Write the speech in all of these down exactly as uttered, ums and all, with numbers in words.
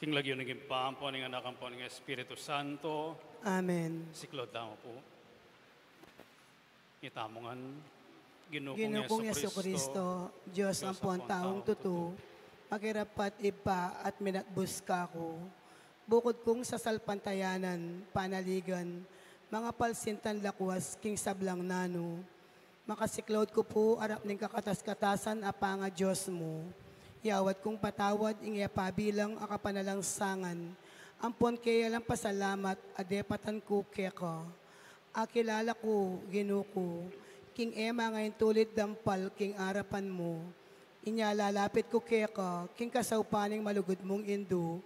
King lagyu ning Ibpa, ampo ning Anak, ampo ning Espiritu Santo. Amen. Siklaud tamu pu. Itamu ngan. Ginu kung Ginu kung Jesu Jesucristo, Dios ampo ang taung tutu, makirapat Ibpa at minatbus kaku. Bukud kung sasalpantayanan, panaligan, mangapalsintan lakwas king sablang nanu. Makasiklaud ku pu arap ning kakatas-katasan a pangaDios mu. Yawad kung patawad ing e pabilang a kapanalangsangan, ampon keyalang pasalamat a depatan ku keka. Akilala ku, Ginu ku, king e mangaintulid dampal king arapan mu. Inya lalapit ku keka king kasaupan ning malugud mung Indu,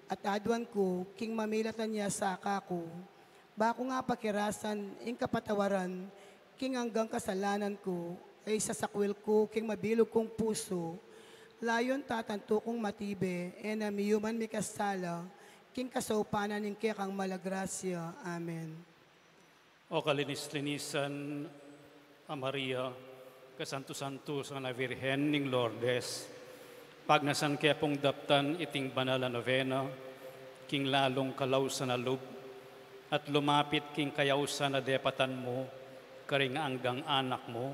at aduan ku king mamilatan ya sa kaku. Ba ku ngan pakirasan ing kapatawaran king anggang kasalanan ku, e isasakwil ku king mabilug kung pusu. Layun tatantu kung matibe, e na miyuman mikasala king kasaupanan ning kekang mala grasya. Amen. O kalinis-linisan a Maria, kasantu-santusan a Virgen ning Lourdes, pagnasan ke pung daptan iting banal a novena king lalung kalausan a lub, at lumapit king kayausan a depatan mu karing anggang anak mu,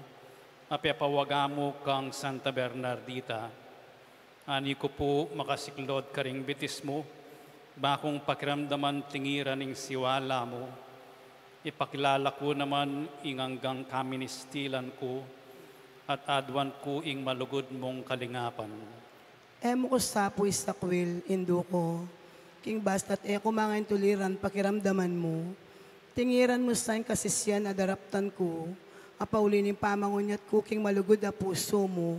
a pepawaga mu kang Santa Bernardita. Ani ku pu makasiklaud karing bitis mu, ba kung pakiramdaman tingiran ing siwala mu, ipakilala ku naman ing anggang kaministilan ku, at aduan ku ing malugud mung kalingapan. E mu ku sa pu isakwil, Indu ku, king basta't e ku mangaintuliran pakiramdaman mu. Tingiran mu sa ing kasisian a daraptan ku, a pauli ning pamangunyat ku king malugud a pusu mu,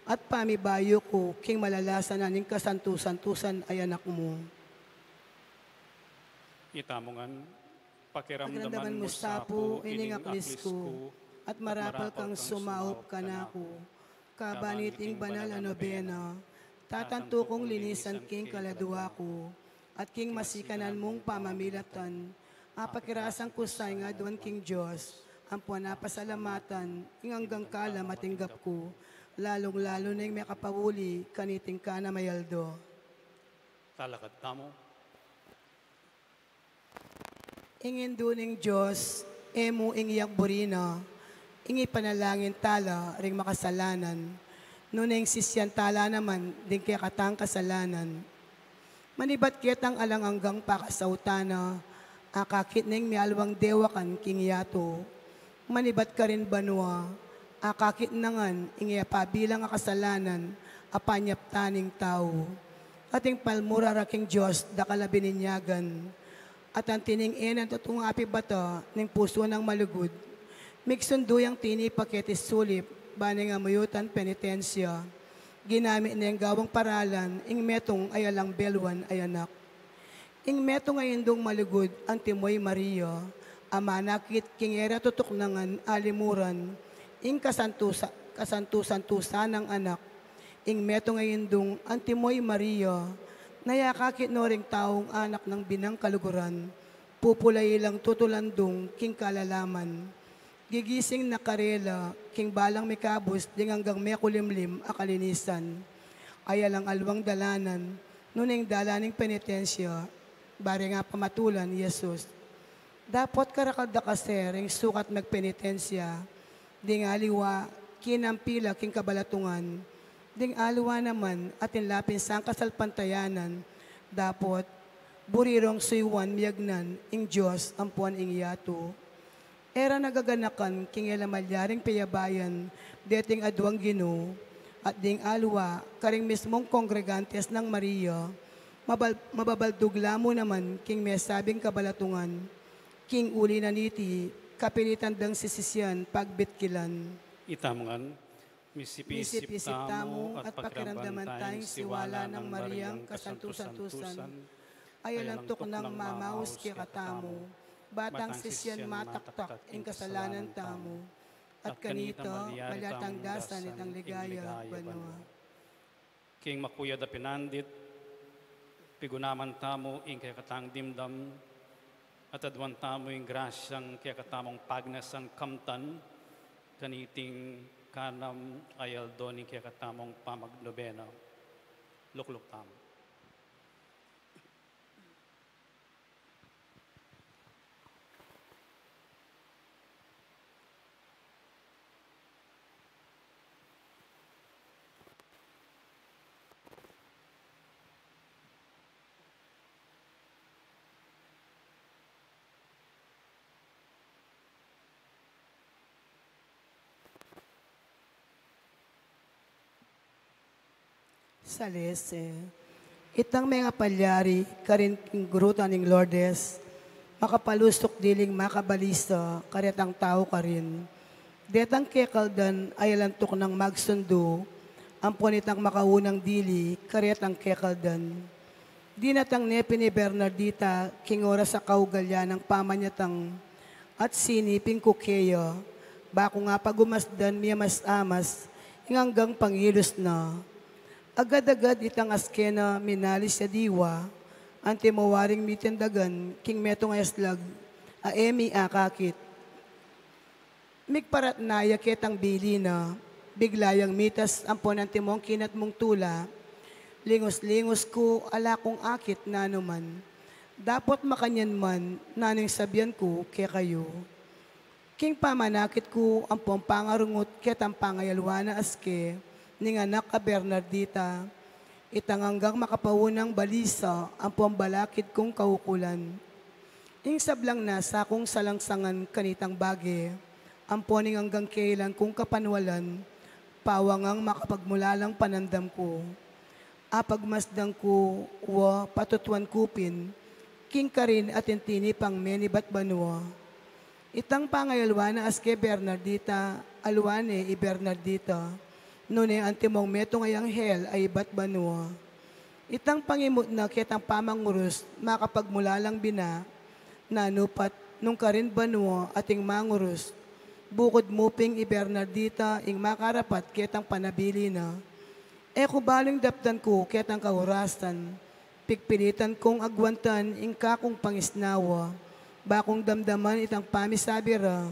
at pamibayu ku king malalasan na ning kasantu-santusan a Anak mu. Itamu ngan. Pakiramdaman mu sa pu ining aklis ku, at marapal kang sumaup kanaku. Kabang iting banal a nobena, tatantu kung linisan king kaladua ku, at king masikanan mung pamamilatan, apakirasan ku sa ing aduan king Dios, ampon apasalamatan ing anggang kalam a tinggap ku, lalung-lalu na ing mekapauli kaniting kanam a aldo. Talakad tamu. Ing Indu ning Dios, e mu ing iyang buri na, ing ipanalangin tala ring makasalanan, nune ing sisian tala naman ding kekatang kasalanan. Manibat ketang alang anggang pakasautan na, akakit neng mialwang dewakan king yatu. Manibat karin banua, akakit na ngan ing e pabilang a kasalanan a panyaptan ning tau. At ing palmura ra king Dios dakal a bininyagan. At anti ning e na tutung apibata ning pusu nang malugud, migsundu yang tinipa keti sulip, ba neng amuyutan penitensya. Ginamit neng gawang paralan ing metung a alang beluan a anak. Ing metung a indung malugud, antimo i Maria, a manakit king e ra tutuknangan alimuran ing kasantusa-, kasantu-santusan nang anak. Ing metung a indung, antimo i Maria, na yakakit no ring taung anak nang binang kaluguran, pupulai lang tutulandung king kalalaman. Gigising na karela king balang mikabus ding anggang mekulimlim a kalinisan. Ay alang alwang dalanan, nune ing dalan ning penitensya, bari nga pamatulan i Jesus. Dapot karakal da kasi ring sukat magpenitensya, ding aliwa kinampi la king kabalatungan, ding aliwa naman atin la pin sang kasalpantayanan, dapot buri rong suyuan miyagnan ing Dios ampon ing yatu. E ra nagaganakan king e la malyaring peyabayan deting aduang Ginu, at ding aliwa karing mismung kongregantes nang Maria, mabal-, mababaldug la mu naman king mesabing kabalatungan. King uli na niti, kapilitan dang sisisian pagbitkilan. Itamu ngan. Misip-isip tamu at pakiramdaman taya ing siwala nang Mariang kasantu-santusan, ay alang tuknang mamaus kekatamu, ba tang sisian mataktak ing kasalanan tamu, at kanita malyari tang dasan itang ligaya banua. King makuyad a pinandit, pigunaman tamu ing kekatang dimdam, at aduan tamu ing grasyang kekatamung pagnasan kamtan, kaniting kanam a aldo ning kekatamung pamagnobena. Lukluk tamu. Salese. Itang mengapalyari karin king gruta ning Lourdes, makapalusuk diling makabalisa karetang tau karin. Detang kekaldan a alantuk nang magsundu, ampon itang makaunang dili karetang kekaldan. Dinatang ne pin i Bernardita king oras a kaugalyan nang pamanyatang at siniping ku keya, baku nga pagumasdan miyamas-amas ing anggang pangilus na. Agad-agad itang aske na minalis ya diwa, antimo waring mitindagan king metung a yaslag a e mi akakit. Migparatna ya ketang bili na, bigla yang mitas ampon antimong kinatmung tula. Lingus-lingus ku, ala kung akit nanu man. Dapot makanyan man, nanu ing sabian ku kekayu? King pamanakit ku ampong pangarungut ketang pangayalwa na aske ning anak a Bernardita, itang anggang makapaunang balisa ampong balakid kung kaukulan. Ing sablang nasa kung salangsangan kanitang bage, ampon ing anggang kailan kung kapanwalan, pawang ngang makapagmulalang panandam ku. Apagmasdan ku, wa, patutuan ku pin, king karin atin tinipang menibat banua. Itang pangayalwa na aske Bernardita, alwa ne i Bernardita, nune antimong metung a anghel a ibat banua. Itang pangimut na ketang pamangurus, makapagmulalang bina, nanu pat nung karin banua ating mangurus, bukud mu ping i Bernardita ing makarapat ketang panabili na. E ku baling daptan ku ketang kaurasan, pigpilitan kung agwantan ing kakung pangisnawa, bakung damdaman itang pamisabi ra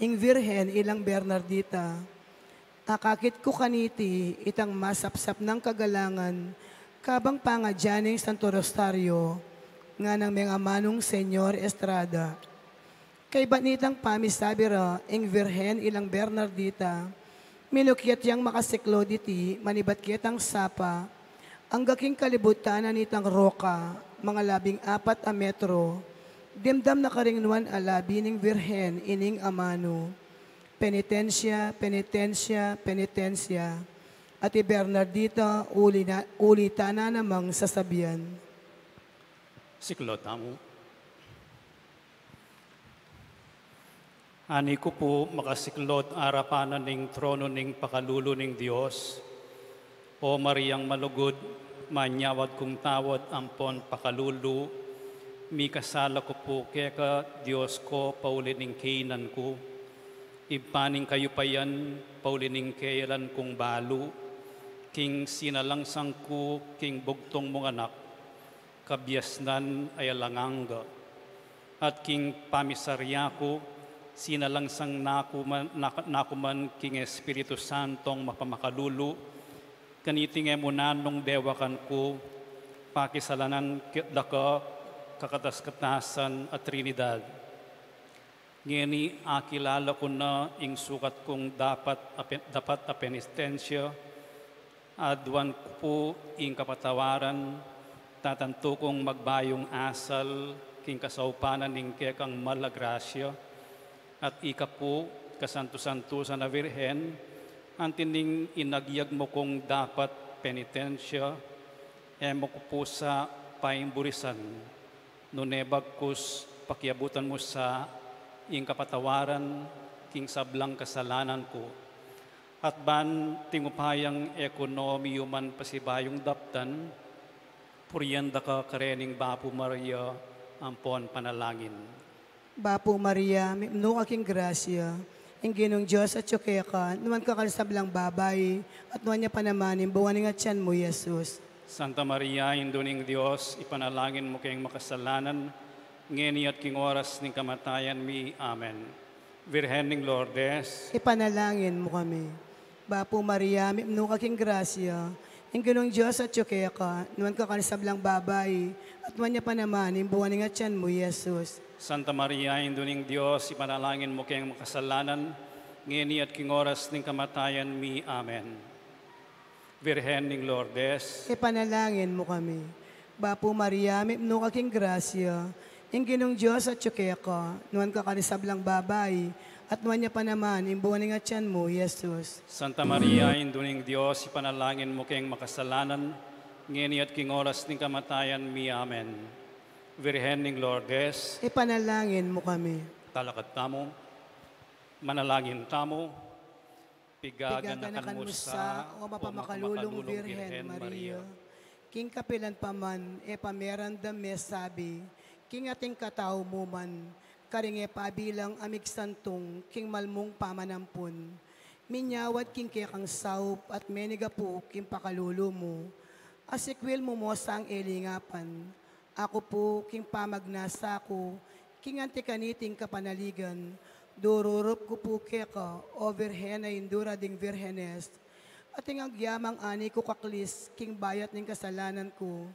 ing Virgen ilang Bernardita. Akakit ku kaniti itang masapsap nang kagalangan, kabang pangadya ning Santo Rosario, nganang mengamanung Senyor Estrada. Kaybat nitang pamisabi ra ing Virgen ilang Bernardita, minukyat yang makasiklod iti manibat ketang sapa, angga king kalibutan na nitang roka, mga labing apat a metro, dimdam na karing nuan a labi ning Virgen ining amanu. Penitensya, penitensya, penitensya. At i Bernardita, uli na, uli ta na namang sasabian. Siklod tamu. Ani ku pu makasiklod arapan na ning trono ning pakalulu ning Dios. O Mariang malugud, manyawad kung tawad ampon pakalulu, mikasala ku pu keka Dios ko pauli ning kainan ku. Ibpa ning kayupayan, pauli ning keyalan kung balu, king sinalangsang ku king bugtung mung anak, kabiasnan a alang angga. At king pamisarya ku, sinalangsang na ku man, na, na ku man king Espiritu Santong mapamakalulu, kaniting e mu nanung dewakan ku, pakisalanan ke-, da ka kakatas-katasan a Trinidad. Ngeni akilala ku na ing sukat kung dapat a pe-, dapat a penitensya, aduan ku pu ing kapatawaran, tatantu kung magbayung asal king kasaupanan ning kekang mal a grasya, at ika pu, kasantu-santusan a Virgen, anti ning inagyag mu kung dapat penitensya, e mu ku pu sa paimburisan, nune bagkus pakiabutan mu sa ing kapatawaran king sablang kasalanan ku. At ban tingupayang e ku no miyuman pasibayung daptan, purian da ka karening Bapu Maria ampon panalangin. Bapu Maria, mipnu ka king grasya, ing Ginung Dios atyu keka, nuan ka karing sablang babai, at nuan ya pa naman ing bunga ning atyan mu, Jesus. Santa Maria, Indu ning Dios, ipanalangin mu keng makasalanan, ngeni at king oras ning kamatayan mi. Amen. Virgen ning Lourdes, ipanalangin mu kami. Bapu Maria, mipnu ka king grasya, ing Ginung Dios atyu keka, nuan ka karing sablang babai, at nuan ya pa naman ing bunga ning atyan mu, Jesus. Santa Maria, Indu ning Dios, ipanalangin mu keng makasalanan, ngeni at king oras ning kamatayan mi. Amen. Virgen ning Lourdes, ipanalangin mu kami. Bapu Maria, mipnu ka king grasya, ing Ginung Dios atyu keka, nuan ka karing sablang babai, At nuan ya pa naman ing bunga ning atian mu, Jesus. Santa Maria, Indu ning Dios, ipanalangin mu keng makasalanan, ngeni at king oras ning kamatayan mi. Amen. Virgen ning Lourdes, ipanalangin mu kami. Talakad tamu. Manalangin tamu. Pigaganakan mu sa, o mapamakalulung Virgen Maria, king kapilan pa man e pa merandam mesabi, king ating katau mu man, karing e pabilang a migsantung king malmung pamanampun, minyawad king kekang saup at menigapu king pakalulu mu, asikwil mu mo sang e lingapan. Aku pu, king pamagnasa ku, king anti kaniting kapanaligan, dururup ku pu keka, o Virgen a Indu ra ding virgenes, at ing agyamang ani ku kaklis king bayat ning kasalanan ku,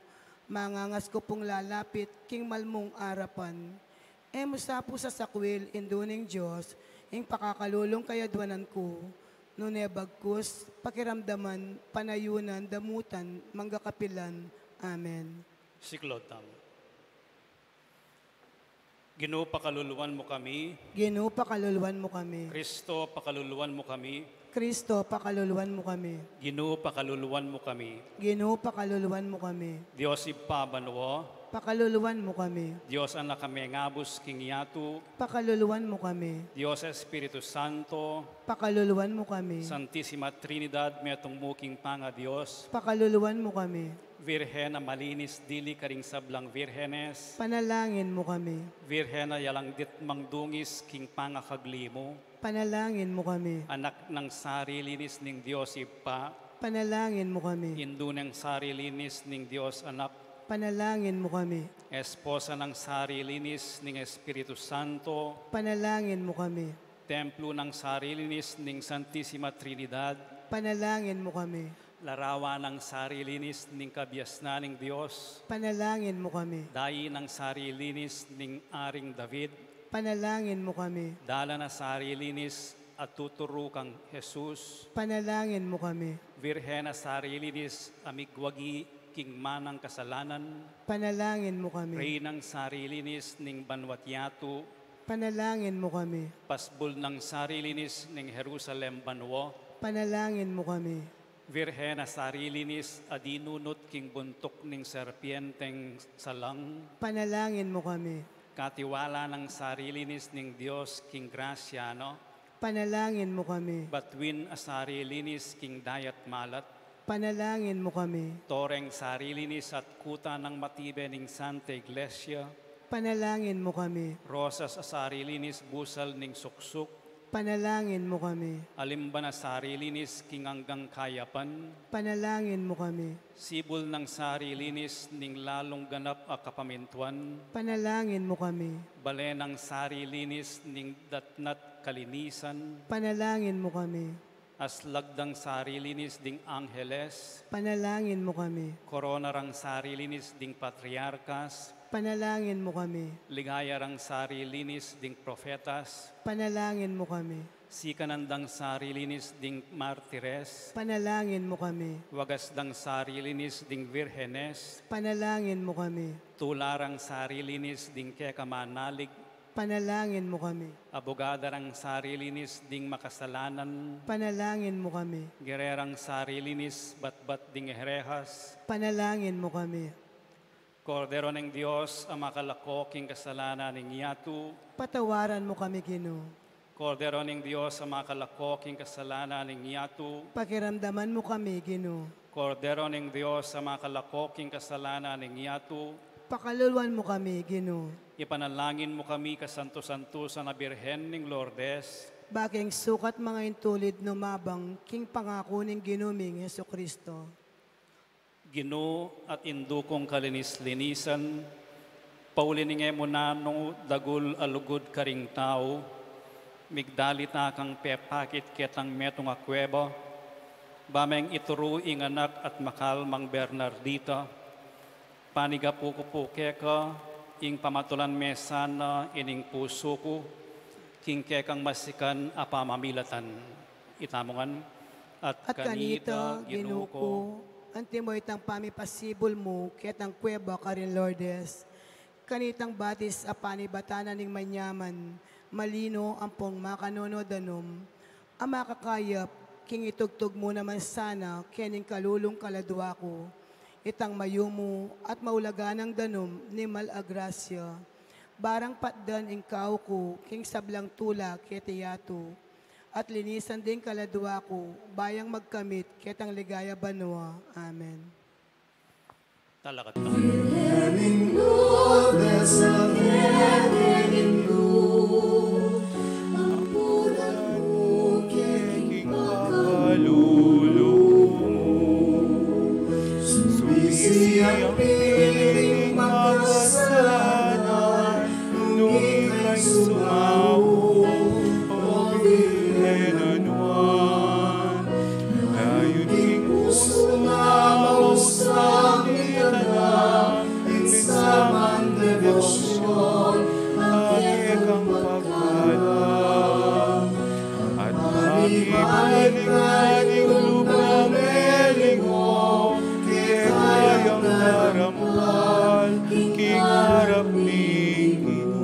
mangangas ku pung lalapit king malmung arapan. E mu sa pu sasakwil, Indu ning Dios, ing pakakalulung kayaduanan ku, nune bagkus pakiramdaman, panayunan, damutan, mangga kapilan. Amen. Siklaud tamu. Ginu, pakaluluan mu kami. Ginu, pakaluluan mu kami. Kristo, pakaluluan mu kami. Kristo, pakaluluan mu kami. Ginu, pakaluluan mu kami. Ginu, pakaluluan mu kami. Dios Ibpa banua, pakaluluan mu kami. Dios Anak a mengabus king yatu, pakaluluan mu kami. Dios Espiritu Santo, pakaluluan mu kami. Santisima Trinidad, metung mu king pangaDios, pakaluluan mu kami. Virgen a malinis dili karing sablang virgenes, panalangin mu kami. Virgen a yalang ditmang dungis king pangakagli mu, panalangin mu kami. Anak nang sarilinis ning Dios Ibpa, panalangin mu kami. Indu nang sarilinis ning Dios Anak, panalangin mu kami. Esposa nang sarilinis ning Espiritu Santo, panalangin mu kami. Templo nang sarilinis ning Santisima Trinidad, panalangin mu kami. Larawan nang sarilinis ning kabiasnan ning Dios, panalangin mu kami. Dayi nang sarilinis ning Aring David, panalangin mu kami. Dalan a sarilinis a tuturu kang Jesus, panalangin mu kami. Virgen a sarilinis a migwagi king manang kasalanan, panalangin mu kami. Reynang sarilinis ning banua't yatu, panalangin mu kami. Pasbul nang sarilinis ning Jerusalem banua, panalangin mu kami. Virgen a sarilinis a dinunut king buntuk ning serpienteng salang, panalangin mu kami. Katiwala nang sarilinis ning Dios king grasya na, panalangin mu kami. Batuin a sarilinis king dayat malat, panalangin mu kami. Toreng sarilinis at kuta nang matibe ning Santa Iglesia, panalangin mu kami. Rosas a sarilinis busal ning suksuk, panalangin mu kami. Alimban a sarilinis king anggang kayapan, panalangin mu kami. Sibul nang sarilinis ning lalung ganap a kapamintuan, panalangin mu kami. Bale nang sarilinis ning datna't kalinisan, panalangin mu kami. Aslag dang sarilinis ding angheles, panalangin mu kami. Korona rang sarilinis ding patriarkas, panalangin mu kami. Ligaya rang sarilinis ding profetas, panalangin mu kami. Sikanan dang sarilinis ding martires, panalangin mu kami. Wagas dang sarilinis ding virgenes, panalangin mu kami. Tula rang sarilinis ding keka manalig, panalangin mu kami. Abugada rang sarilinis ding makasalanan, panalangin mu kami. Gererang sarilinis batbat ding herehas, panalangin mu kami. Kordero ning Dios a makalako king kasalanan ning yatu, patawaran mu kami, Ginu. Kordero ning Dios a makalako king kasalanan ning yatu, pakiramdaman mu kami, Ginu. Kordero ning Dios a makalako king kasalanan ning yatu, pakaluluan mu kami, Ginu. Ipanalangin mu kami, kasanto-santusan a Birhen ning Lourdes, ba king sukat manga intulid numabang king pangaku ning Ginu ming Jesucristo. Ginu at Indu kung kalinis-linisan, pauli ning e mu nanu dagul a lugud karing tau, migdalita kang pepakit ketang metung a kueba, ba meng ituru ing anak at makalmang Bernardita. Panigapu ku pu keka ing pamatulan me sana ining pusu ku king kekang masikan a pamamilatan. Itamu ngan. At kanita, Ginu ku, antimo itang pamipasibul mu ketang kueba karin Lourdes, kanitang batis a panibatan na ning manyaman, malino ampong makanono danum, a makakayap, king itugtug mu naman sana kening kalulung kaladua ku, itang mayumu at maulagan nang danum ning mal a grasya, barang patdan ing kau ku king sablang tula keti yatu, at linisan ding kaladua ku, bayang magkamit ketang ligaya banua. Amen. Talaga. Virgen Lourdes, a kekeng Indu, ampunan mu keng pakalulu mu. Sumisiang piling makasalanan, nung ika'y sumau, O Virgen a Nuan. Layun king pusu na mausang mitala ing samang debosyon a kekang pagkalam, at makibalik na ning lub nang melingo kekayang darampal king arap ning Ginu.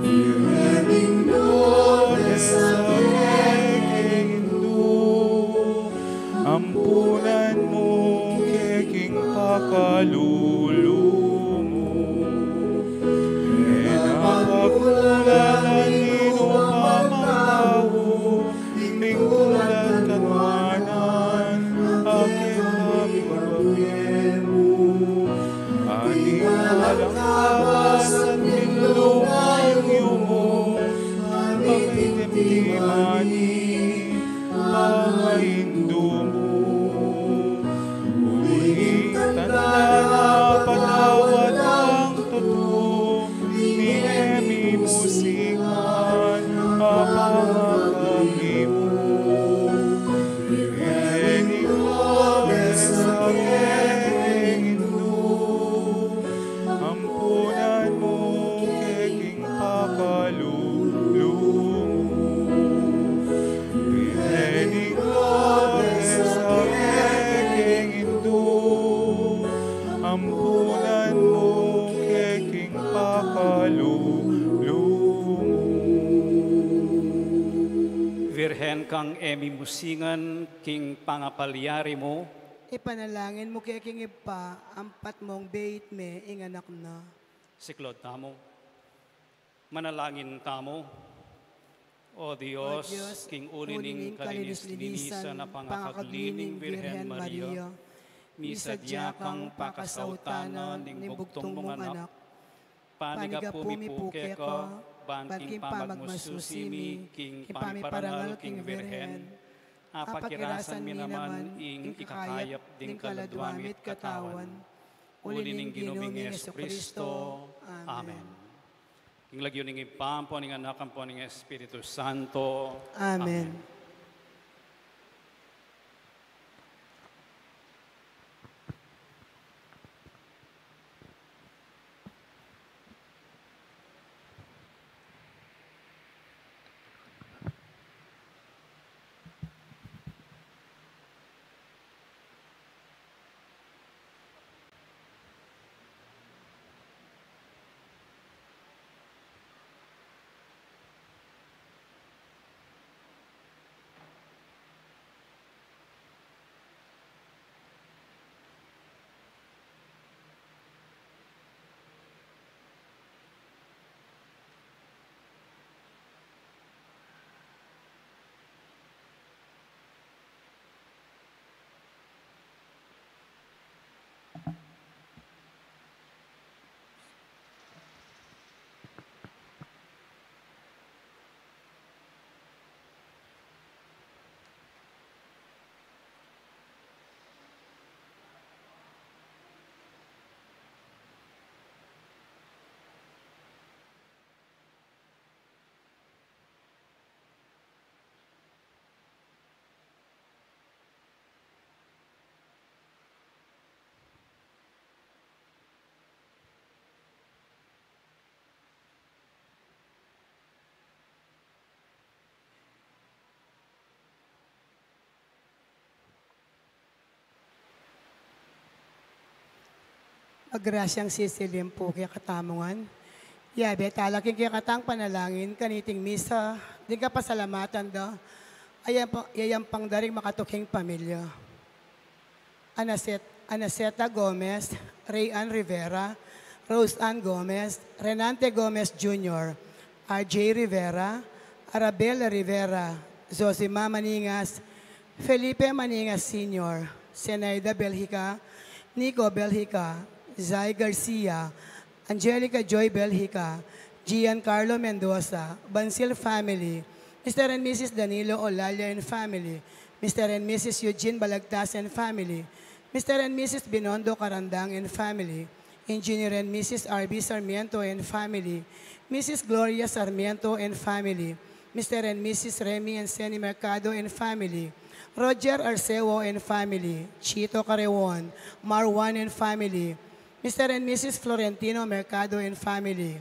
Virgen Lourdes, a kekeng Indu, ampunan mu kekeng pakalulu mu. E na pakulang ning nukarin tau ing tula at kanuanan a kekami ibie mu. Ating alang kabas at minlunga ing yumu, pamitimtiman ing pangaindu mu. Uling tanda na patawad nang tutu ni Emmy Musingan a pangakami mu. Virgen Lourdes, a kekeng Indu, ampunan mu kekeng pakalulu mu. Virgen Lourdes, a kekeng Indu, ampunan mu kekeng pakalulu mu. Virgen kang Emmy Musingan, king pangapalyari mu, ipanalangin mu ke king Ibpa ing patmung beit me ing anak na. Siklaud tamu. Manalangin tamu. O Dios, king uli ning kalinis-linisan a pangakagli ning Virgen Maria, misadya kang pakasautanan ning bugtung mung anak. Panigapu mi pu keka, ban king pamagmasusi mi king pamiparangal king Virgen, apakirasan mi naman ing ikakayap ding kaladua mi't katawan. Uli ning Ginu ming Jesucristo. Amen. King lagyu ning Ibpa, ampo ning Anak, ampo ning Espiritu Santo. Amen. Magrasyang sisilim pu kekatamu ngan. Yabe tala king kekatang panalangin kaniting misa, ding kapasalamatan da, ayampang, ayampang da ring makatuking pamilya. Anacet-, Anaceta Gomez, Ray Ann Rivera, Rose Ann Gomez, Renante Gomez Junior, R J Rivera, Arabella Rivera, Zosima Maningas, Felipe Maningas Senior, Zenaida Belgica, Nico Belgica, Zai Garcia, Angelica Joy Belgica, Giancarlo Mendoza, Bansil family, Mister and Missus Danilo Olalla and family, Mister and Missus Eugene Balagtas and family, Mister and Missus Binondo Carandang and family, Engineer and Missus R B Sarmiento and family, Missus Gloria Sarmiento and family, Mister and Missus Remy and Seni Mercado and family, Roger Arceo and family, Chito Carreon, Marwan and family, Mister and Missus Florentino Mercado and family,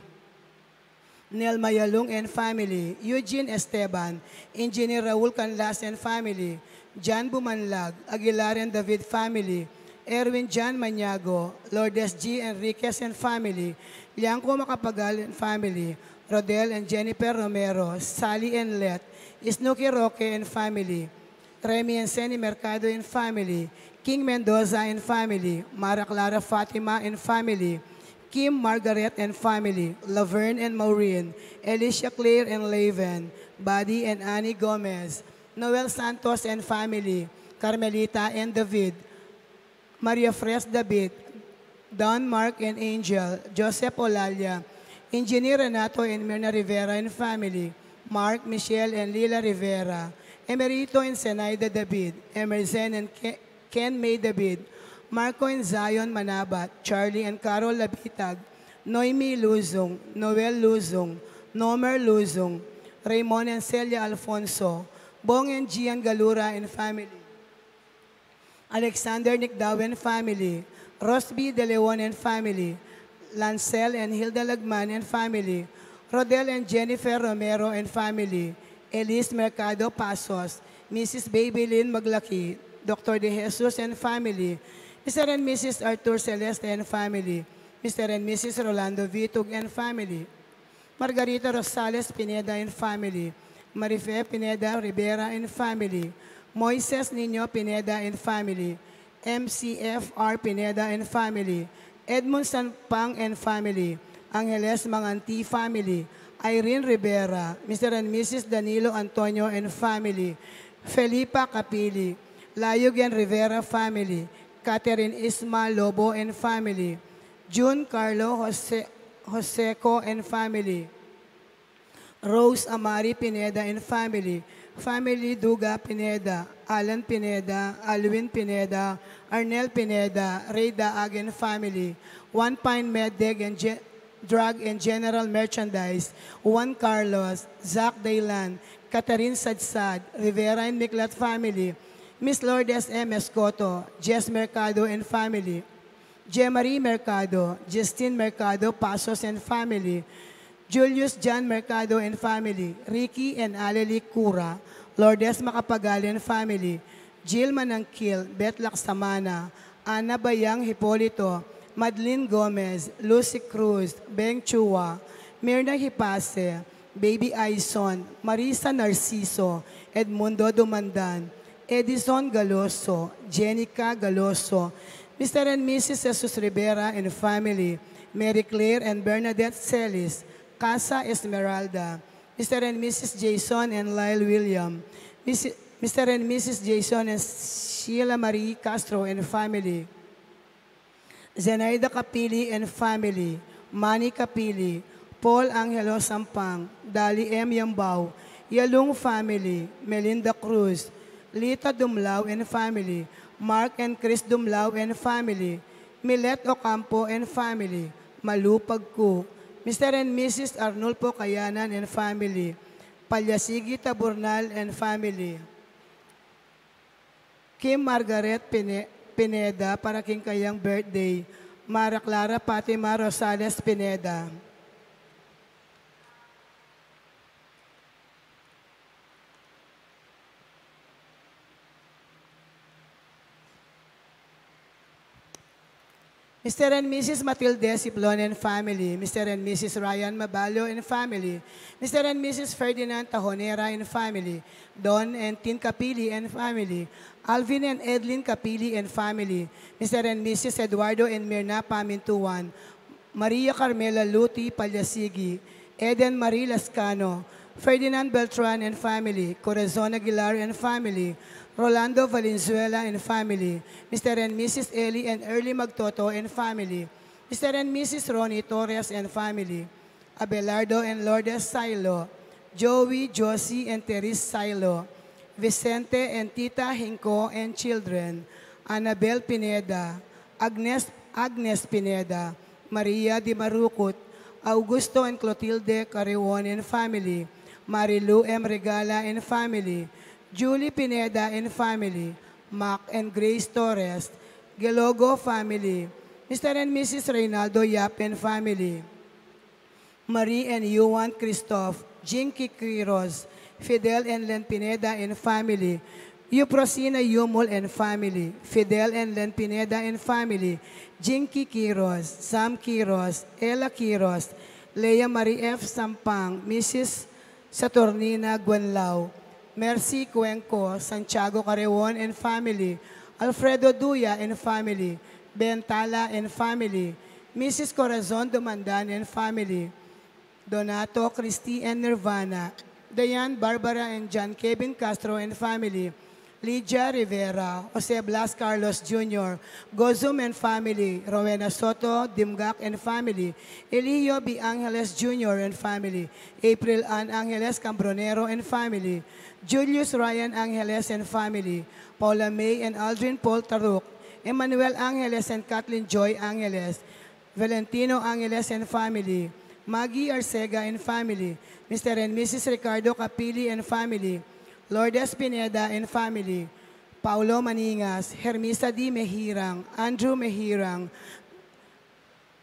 Nel Mayalung and family, Eugene Esteban, Engineer Raul Canlas and family, John Bumanlag, Aguilar and David family, Erwin John Maniago, Lourdes G Enriquez and family, Liangco Macapagal and family, Rodel and Jennifer Romero, Sally and Let, Snooki Roque and family, Remy and Seni Mercado and family, King Mendoza and family, Mara Clara Fatima and family, Kim Margaret and family, Laverne and Maureen, Alicia Claire and Laven, Buddy and Annie Gomez, Noel Santos and family, Carmelita and David, Maria Fres David, Don Mark and Angel, Joseph Olalla, Engineer Renato and Mirna Rivera and family, Mark, Michelle and Lila Rivera, Emerito and Zenaida David, Emerson and Ke-, Ken May David, Marco and Zion Manabat, Charlie and Carol Labitag, Noemi Luzung, Noel Luzung, Nomer Luzung, Raymond and Celia Alfonso, Bong and Gian Galura and family, Alexander Nicdao and family, Rosby De Leon and family, Lancel and Hilda Lagman and family, Rodel and Jennifer Romero and family, Elise Mercado Pasos, Missus Babylin Maglaki, Doctor De Jesus and family, Mister and Missus Arthur Celeste and family, Mister and Missus Rolando Vitug and family, Margarita Rosales Pineda and family, Marife Pineda Rivera and family, Moises Niño Pineda and family, M C F R Pineda and family, Edmund Sanpang and family, Angeles Manganti family, Irene Rivera, Mister and Missus Danilo Antonio and family, Felipa Capili, Layug and Rivera family, Catherine Isma Lobo and family, June Carlo Jose-, Joseco and family, Rose Amari Pineda and family, family Duga Pineda, Alan Pineda, Alwin Pineda, Arnel Pineda, Ray Daag and family, One Pine Med Deg and Ge-, Drug and General Merchandise, Juan Carlos, Zach Daylan, Catherine Sadsad, Rivera and Miklat family, Miss Lourdes M Escoto, Jess Mercado and family, Jemarie Mercado, Justin Mercado Pasos and family, Julius John Mercado and family, Ricky and Aleli Cura, Lourdes Macapagal and family, Jill Manangkil, Beth Laksamana, Ana Bayang Hipolito, Madeline Gomez, Lucy Cruz, Beng Chua, Mirna Hipase, Baby Aison, Marisa Narciso, Edmundo Dumandan, Edison Galoso, Jenica Galoso, Mister and Missus Jesus Rivera and family, Mary Claire and Bernadette Celis, Casa Esmeralda, Mister and Missus Jason and Lyle William, Miss-, Mister and Missus Jason and Sheila Marie Castro and family, Zenaida Capili and family, Manny Capili, Paul Angelo Sampang, Dali M Yambao, Yalung family, Melinda Cruz, Lita Dumlao and family, Mark and Chris Dumlao and family, Milet Ocampo and family, Malu Pagku, Mister and Missus Arnulfo Kayanan and family, Palyasigi Taburnal and family, Kim Margaret Pine-, Pineda, para king kayang birthday, Mara Clara Fatima Rosales Pineda. Mister and Missus Matilde Siplon and family, Mister and Missus Ryan Mabalio and family, Mister and Missus Ferdinand Tajonera and family, Don and Tin Capili and family, Alvin and Edlin Capili and family, Mister and Missus Eduardo and Mirna Pamintuan, Maria Carmela Luti Palyasigi, Eden Marie Lascano, Ferdinand Beltran and family, Corazon Aguilar and family, Rolando Valenzuela and family, Mister and Missus Eli and Early Magtoto and family, Mister and Missus Ronnie Torres and family, Abelardo and Lourdes Silo, Joey, Josie, and Teres Silo, Vicente and Tita Hinco and children, Annabel Pineda, Agnes, Agnes Pineda, Maria Di Marucut, Augusto and Clotilde Carreon and family, Marilu M. Regala and family, Julie Pineda and family, Mac and Grace Torres, Gelogo family, Mister and Missus Reynaldo Yap and family, Marie and Yuan Christoph, Jinky Quiros, Fidel and Len Pineda and family, Euprosina Yumul and family, Fidel and Len Pineda and family, Jinky Quiros, Sam Quiros, Ella Quiros, Leia Marie F. Sampang, Missus Saturnina Guanlao, Mercy Cuenco, Santiago Carreon and family, Alfredo Duya and family, Ben Tala and family, Missus Corazon Dumandan and family, Donato, Christy and Nirvana, Diane, Barbara and John Kevin Castro and family, Lydia Rivera, Jose Blas Carlos Junior, Gozum and family, Rowena Soto, Dimgak and family, Elio B. Angeles Junior and family, April Ann Angeles Cambronero and family, Julius Ryan Angeles and family, Paula May and Aldrin Paul Taruk, Emmanuel Angeles and Kathleen Joy Angeles, Valentino Angeles and family, Maggie Arcega and family, Mister and Missus Ricardo Capili and family, Lourdes Pineda and family, Paulo Maningas, Hermisa D. Mehirang, Andrew Mehirang,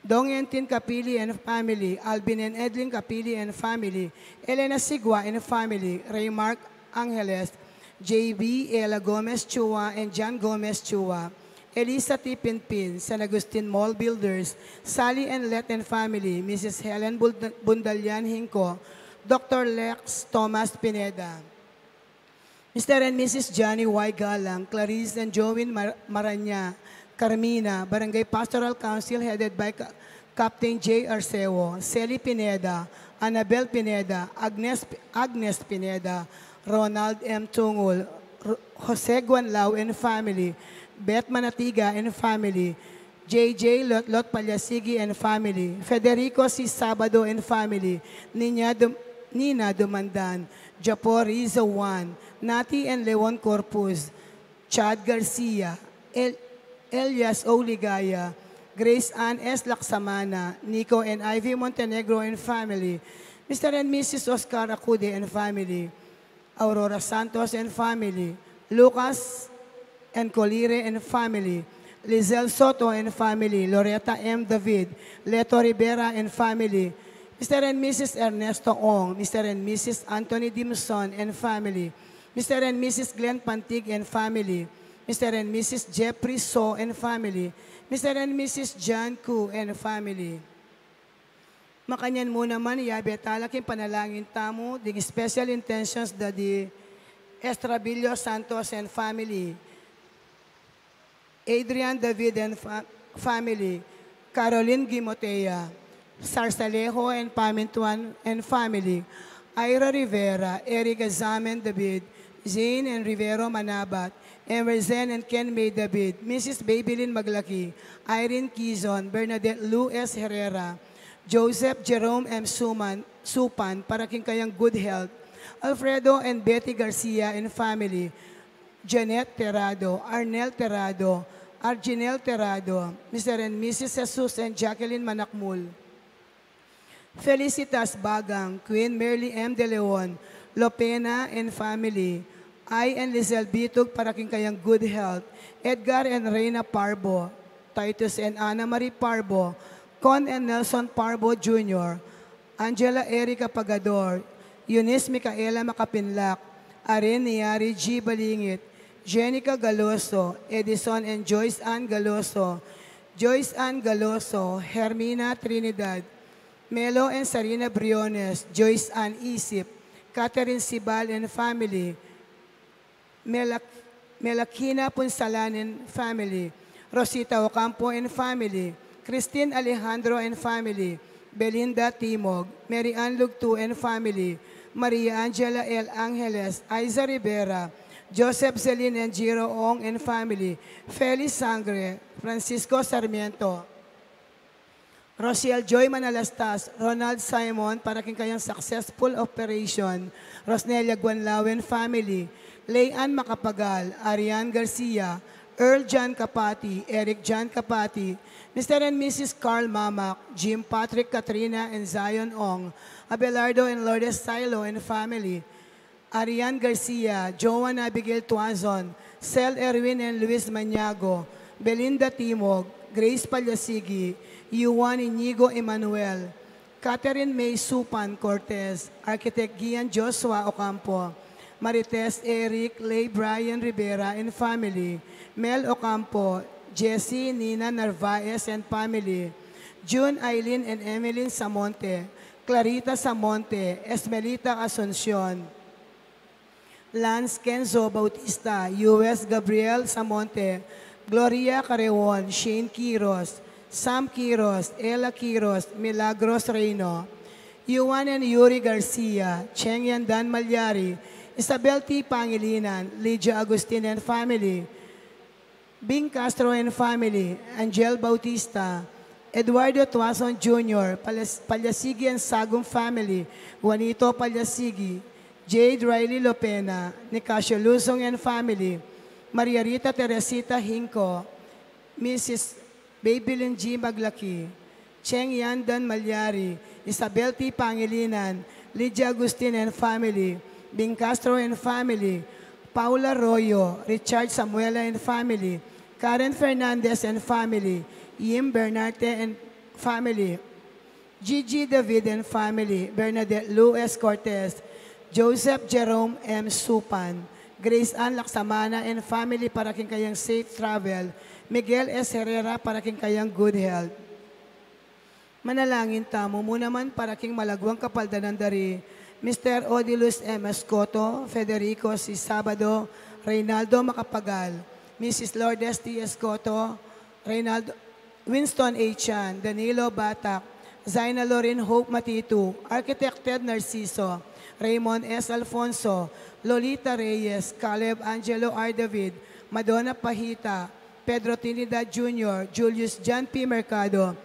Dong and Tin Capili and family, Alvin and Edlin Capili and family, Elena Sigua and family, Raymark Angeles, J B, Ella Gomez Chua and John Gomez Chua, Elisa T. Pinpin, San Agustin Mall Builders, Sally and Let and family, Missus Helen Bund-, Bundalian Hinco, Doctor Lex Thomas Pineda, Mister and Missus Johnny Y. Galang, Clarice and Joan Mar-, Maranya, Carmina, Barangay Pastoral Council headed by Ca-, Captain J. Arceo, Sally Pineda, Annabel Pineda, Agnes, Agnes Pineda, Ronald M. Tungul, R-, Jose Guanlao and family, Beth Manatiga and family, J J Lotlot Palyasigi and family, Federico C. Sabado and family, Nina Dum-, Nina Dumandan, Japor Rizzo Juan, Nati and Leon Corpus, Chad Garcia, El-, Elias O. Ligaya, Grace Ann S. Laksamana, Nico and Ivy Montenegro and family, Mister and Missus Oscar Acude and family, Aurora Santos and family, Lucas and Colire and family, Lizelle Soto and family, Loretta M. David, Leto Rivera and family, Mister and Missus Ernesto Ong, Mister and Missus Anthony Dimson and family, Mister and Missus Glenn Pantig and family, Mister and Missus Jeffrey So and family, Mister and Missus John Ku and family. Makanyan mu naman, yabe tala king panalangin tamu ding special intentions da di Estrabillo Santos and family, Adrian David and fa-, family, Caroline Gimotea, Sarsalejo and Pamintuan and family, Ira Rivera, Erica Zaman David, Jane and Rivero Manabat, Emerson and Ken May David, Missus Babylin Maglaki, Irene Kizon, Bernadette Lou S. Herrera, Joseph Jerome M. Suman, Supan, para king kayang good health, Alfredo and Betty Garcia and family, Janet Terrado, Arnel Terrado, Arginel Terrado, Mister and Missus Jesus and Jacqueline Manakmul. Felicitas Bagang, Queen Merly M. De Leon, Lopena and family, Ai and Lizelle Bitug para king kayang good health, Edgar and Reina Parbo, Titus and Ana Marie Parbo, Con and Nelson Parbo Junior, Angela Erica Pagador, Eunice Micaela Makapinlak, Aren Niari G. Balingit, Jenica Galoso, Edison and Joyce Ann Galoso, Joyce Ann Galoso, Hermina Trinidad, Melo and Sarina Briones, Joyce Ann Isip, Catherine Sibal and family, Melak-, Melakina Punsalan and family, Rosita Ocampo and family, Christine Alejandro and family, Belinda Timog, Mary Ann Lugtu and family, Maria Angela L. Angeles, Aiza Rivera, Joseph Celine and Jiro Ong and family, Felix Sangre, Francisco Sarmiento, Rosiel Joy Manalastas, Ronald Simon, para king kayang successful operation, Rosnelia Guanlawen family, Leanne Macapagal, Arian Garcia, Earl John Capati, Eric John Capati, Mister and Missus Carl Mamak, Jim Patrick, Katrina and Zion Ong, Abelardo and Lourdes Silo and family, Arian Garcia, Joan Abigail Tuazon, Sel Erwin and Luis Maniago, Belinda Timog, Grace Palyasigi, Yuan Inigo Emmanuel, Catherine May Supan Cortez, Architect Gian Joshua Ocampo, Marites Eric, Lay Brian Rivera and family, Mel Ocampo, Jessie Nina Narvaez and family, June Eileen and Emeline Samonte, Clarita Samonte, Esmelita Asuncion, Lance Kenzo Bautista, U S Gabriel Samonte, Gloria Carreon, Shane Quiros, Sam Quiros, Ella Quiros, Milagros Reino, Yuan and Yuri Garcia, Cheng Yandan Malyari, Isabel T. Pangilinan, Lydia Agustin and family, Bing Castro and family, Angel Bautista, Eduardo Tuason Junior, Palas-, Palyasigi and Sagum family, Juanito Palyasigi, Jade Riley Lopena, Nicasio Luzon and family, Maria Rita Teresita Hinco, Missus Babylin G. Maglaki, Cheng Yandan Malyari, Isabel T. Pangilinan, Lydia Agustin and family, Bing Castro and family, Paula Royo, Richard Samuela and family, Karen Fernandez and family, Yim Bernarte and family, Gigi David and family, Bernadette Lou S. Cortez, Joseph Jerome M. Supan, Grace Ann Laksamana and family para king kayang safe travel, Miguel S. Herrera para king kayang good health. Manalangin tamu mu naman para king malagwang kapaldanan da ri Mister Odilus M. Escoto, Federico C. Sabado, Reynaldo Macapagal, Missus Lourdes T. Escoto, Reynaldo, Winston A. Chan, Danilo Batak, Zaina Loren Hope Matitu, Architect Ted Narciso, Raymond S. Alfonso, Lolita Reyes, Caleb Angelo R. David, Madonna Pahita, Pedro Trinidad Junior, Julius John P. Mercado,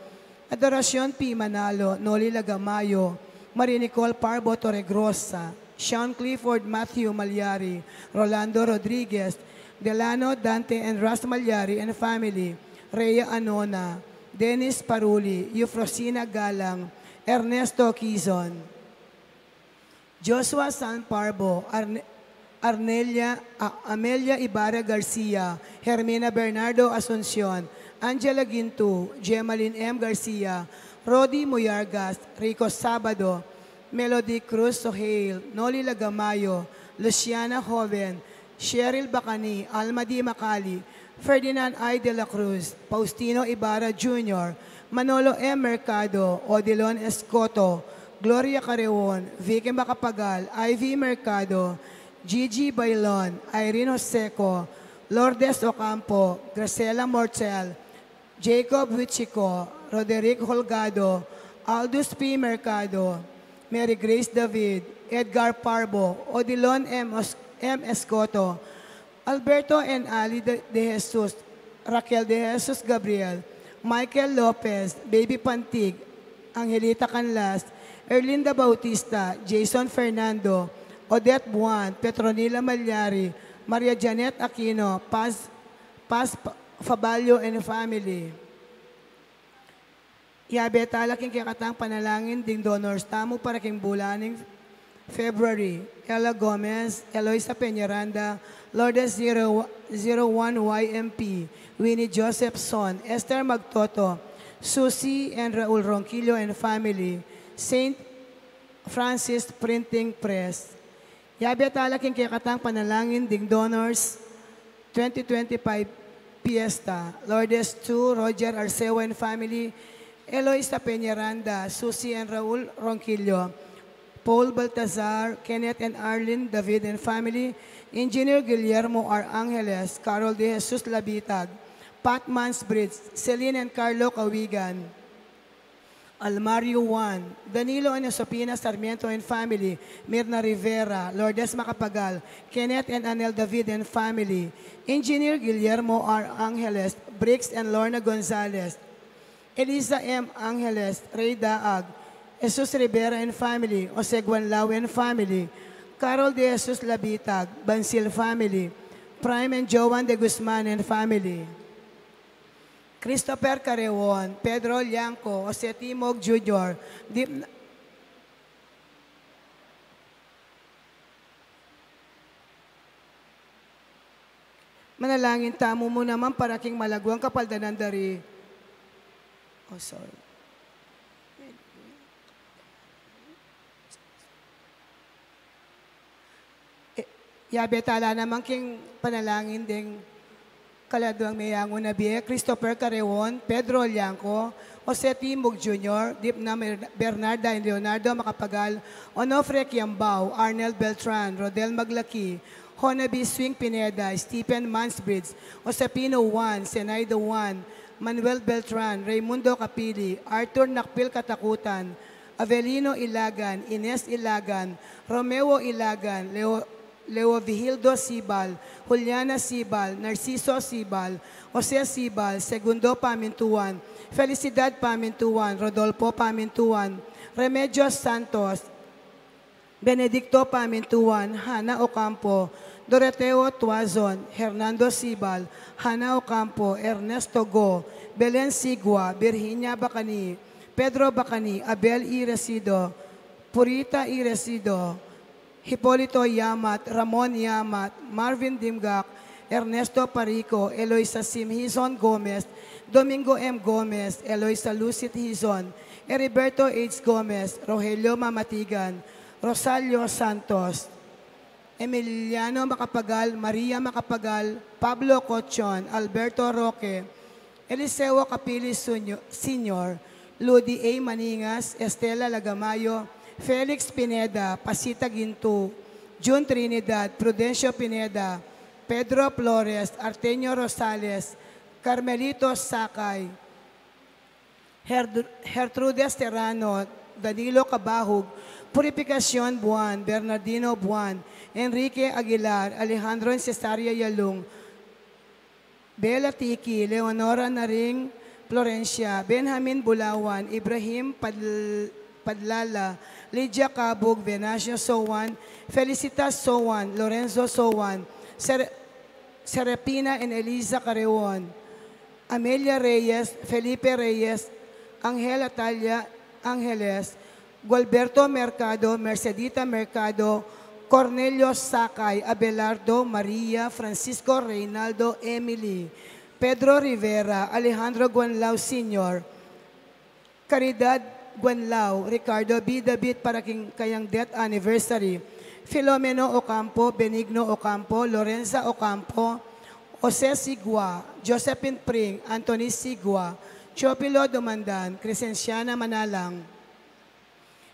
Adoracion P. Manalo, Noli Lagamayo, Marie Nicole Parbo Torregrosa, Sean Clifford, Matthew Malyari, Rolando Rodriguez, Delano Dante and Ras Malyari and family, Rhea Anona, Dennis Paruli, Eufrosina Galang, Ernesto Quizon, Joshua San Parbo, Arne-, Arnelia, A-, Amelia Ibarra Garcia, Hermina Bernardo Asuncion, Angela Gintu, Gemaline M. Garcia, Rodi Muyargas, Rico Sabado, Melody Cruz Sohail, Noli Lagamayo, Luciana Joven, Cheryl Bacani, Alma D. Macali, Ferdinand I. de la Cruz, Faustino Ibarra Junior, Manolo M. Mercado, Odilon Escoto, Gloria Carreon, Vicky Macapagal, Ivy Mercado, Gigi Bailon, Irene Joseco, Lourdes Ocampo, Graciela Mortel, Jacob Wichiko, Roderick Holgado, Aldous P. Mercado, Mary Grace David, Edgar Parbo, Odilon M. Os-, M. Escoto, Alberto and Ali de, de Jesus, Raquel de Jesus Gabriel, Michael Lopez, Baby Pantig, Angelita Canlas, Erlinda Bautista, Jason Fernando, Odette Buan, Petronila Malyari, Maria Janet Aquino, Paz, Paz Fabalio and family. Yabe tala king kekatang panalangin ding donors tamu para king bulan ning February: Ella Gomez, Eloisa Peñaranda, Lourdes zero, zero one Y M P, Winnie Josephson, Esther Magtoto, Susie and Raul Ronquillo and family, Saint Francis Printing Press. Yabe tala king kekatang panalangin ding donors twenty twenty-five Piesta, Lourdes two, Roger Arceo and family, Eloisa Peñaranda, Susie and Raul Ronquillo, Paul Baltazar, Kenneth and Arlene David and family, Engineer Guillermo R. Angeles, Carol De Jesus Labitag, Pat Mansbridge, Celine and Carlo Cawigan, Almario Juan, Danilo and Josefina Sarmiento and family, Mirna Rivera, Lourdes Macapagal, Kenneth and Anel David and family, Engineer Guillermo R. Angeles, Briggs and Lorna Gonzalez, Eliza M. Angeles, Ray Daag, Jesus Rivera and family, Jose Guanlao and family, Carol De Jesus Labitag, Bansil family, Prime and Joan De Guzman and family, Christopher Carreon, Pedro Lianco, Jose Timog Junior, Dip-, Manalangin tamu mu naman para king malaguang kapaldanan da ri. Oh, sorry. E, yabe tala naman king panalangin deng kaladwang meyangu na bie, Christopher Carreon, Pedro Lianco, Jose Timog Junior, Dipna Mer-, Bernarda and Leonardo Macapagal, Onofre Kiambao, Arnel Beltran, Rodel Maglaki, Honabi Swing Pineda, Stephen Mansbridge, Josepino Juan, Senaido Juan, Manuel Beltran, Raimundo Capili, Arthur Nakpil Katakutan, Avelino Ilagan, Ines Ilagan, Romeo Ilagan, Leo, Leo Vigildo Sibal, Juliana Sibal, Narciso Sibal, Jose Sibal, Segundo Pamintuan, Felicidad Pamintuan, Rodolfo Pamintuan, Remedios Santos, Benedicto Pamintuan, Hana Ocampo, Doroteo Tuazon, Hernando Sibal, Hana Ocampo, Ernesto Go, Belen Sigua, Virginia Bacani, Pedro Bacani, Abel I. Resido, Purita I. Resido, Hipolito Yamat, Ramon Yamat, Marvin Dimgak, Ernesto Parico, Eloisa Sim Hizon Gomez, Domingo M. Gomez, Eloisa Lucit Hizon, Heriberto H. Gomez, Rogelio Mamatigan, Rosalio Santos, Emiliano Macapagal, Maria Macapagal, Pablo Cochon, Alberto Roque, Eliseo Capili Sunyo-, Senior, Ludi A. Maningas, Estela Lagamayo, Felix Pineda, Pasita Gintu, Jun Trinidad, Prudencio Pineda, Pedro Flores, Artenio Rosales, Carmelito Sakay, Herd-, Gertrudes Terrano, Danilo Cabahug, Purificacion Buan, Bernardino Buan, Enrique Aguilar, Alejandro and Cesaria Yalung, Bella Tiki, Leonora Naring Florencia, Benjamin Bulawan, Ibrahim Padl-, Padlala, Lydia Cabug, Venancio Sowan, Felicitas Sowan, Lorenzo Sowan, Ser-, Serafina and Eliza Carreon, Amelia Reyes, Felipe Reyes, Angel Atalia Angeles, Gualberto Mercado, Mercedita Mercado, Cornelio Sakay, Abelardo, Maria, Francisco, Reynaldo, Emily, Pedro Rivera, Alejandro Guanlao Senior, Caridad Guanlao, Ricardo B. David para king kayang death anniversary, Filomeno Ocampo, Benigno Ocampo, Lorenza Ocampo, Jose Sigua, Josephine Pring, Anthony Sigua, Teofilo Dumandan, Crescenciana Manalang,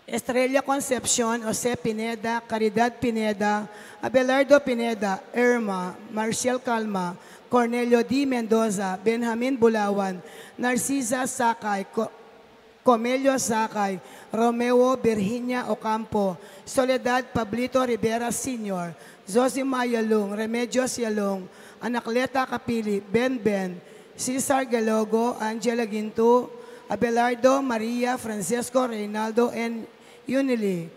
Estrella Concepcion, Jose Pineda, Caridad Pineda, Abelardo Pineda, Irma, Marcial Calma, Cornelio D. Mendoza, Benjamin Bulawan, Narcisa Sakay, Co-, Comelio Sakay, Romeo Virginia Ocampo, Soledad Pablito Rivera Senior, Zosima Yalung, Remedios Yalung, Anacleta Capili, Ben Ben, Cesar Galogo, Angela Gintu, Abelardo, Maria, Francisco, Reynaldo, and Yunili,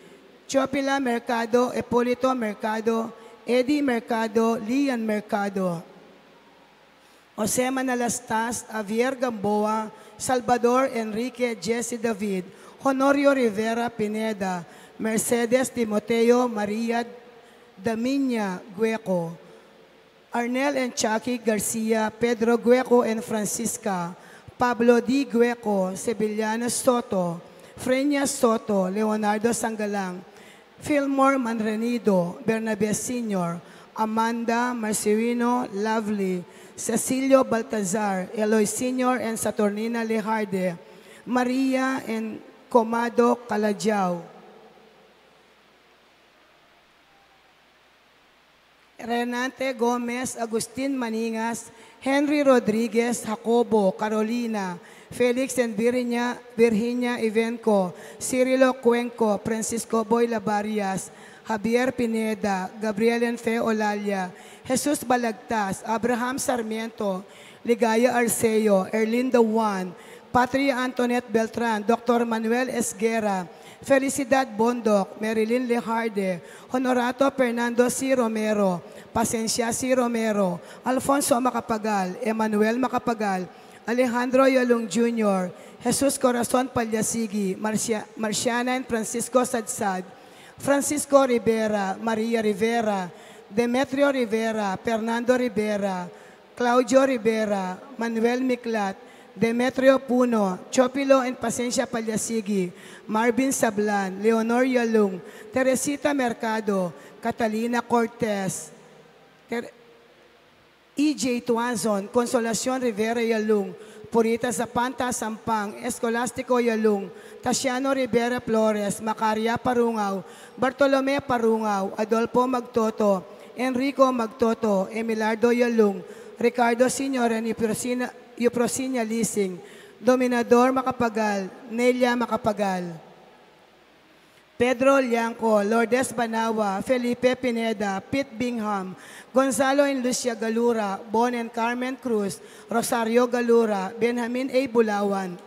Teofila Mercado, Epolito Mercado, Eddie Mercado, Lian Mercado, Jose Manalastas, Javier Gamboa, Salvador Enrique, Jesse David, Honorio Rivera Pineda, Mercedes Timoteo, Maria Daminia Gueco, Arnel and Chucky Garcia, Pedro Gueco and Francisca, Pablo D. Gueco, Sevillano Soto, Frenia Soto, Leonardo Sangalang, Fillmore Manrenido, Bernabe Senior, Amanda, Marcelino, Lovely, Cecilio Baltazar, Eloy Senior and Saturnina Lejarde, Maria and Comado Calajao, Renante Gomez, Agustin Maningas, Henry Rodriguez, Jacobo, Carolina, Felix and Virginia, Virginia Ivenco, Cirilo Cuenco, Francisco Boy Labarias, Javier Pineda, Gabriel and Fe Olalia, Jesus Balagtas, Abraham Sarmiento, Ligaya Arceo, Erlinda Juan, Patria Antoinette Beltran, Doctor Manuel Esguerra, Felicidad Bondoc, Marilyn Lejarde, Honorato Fernando C. Romero, Pasencia C. Romero, Alfonso Macapagal, Emmanuel Macapagal, Alejandro Yalung Junior, Jesus Corazon Palyasigi, Marcia-, Marciana and Francisco Sadsad, Francisco Rivera, Maria Rivera, Demetrio Rivera, Fernando Rivera, Claudio Rivera, Manuel Miklat, Demetrio Puno, Chopilo and Pasencia Palyasigi, Marvin Sablan, Leonor Yalung, Teresita Mercado, Catalina Cortez, Ter-, E J Tuazon, Consolacion Rivera Yalung, Purita Zapanta Sampang, Escolastico Yalung, Tasiano Rivera Flores, Macaria Parungao, Bartolome Parungao, Adolfo Magtoto, Enrico Magtoto, Emilardo Yalung, Ricardo Senior and Eufrosina-, Eufrosina Lising, Dominador Macapagal, Nelia Macapagal, Pedro Lianco, Lourdes Banawa, Felipe Pineda, Pete Bingham, Gonzalo and Lucia Galura, Bon and Carmen Cruz, Rosario Galura, Benjamin A. Bulawan,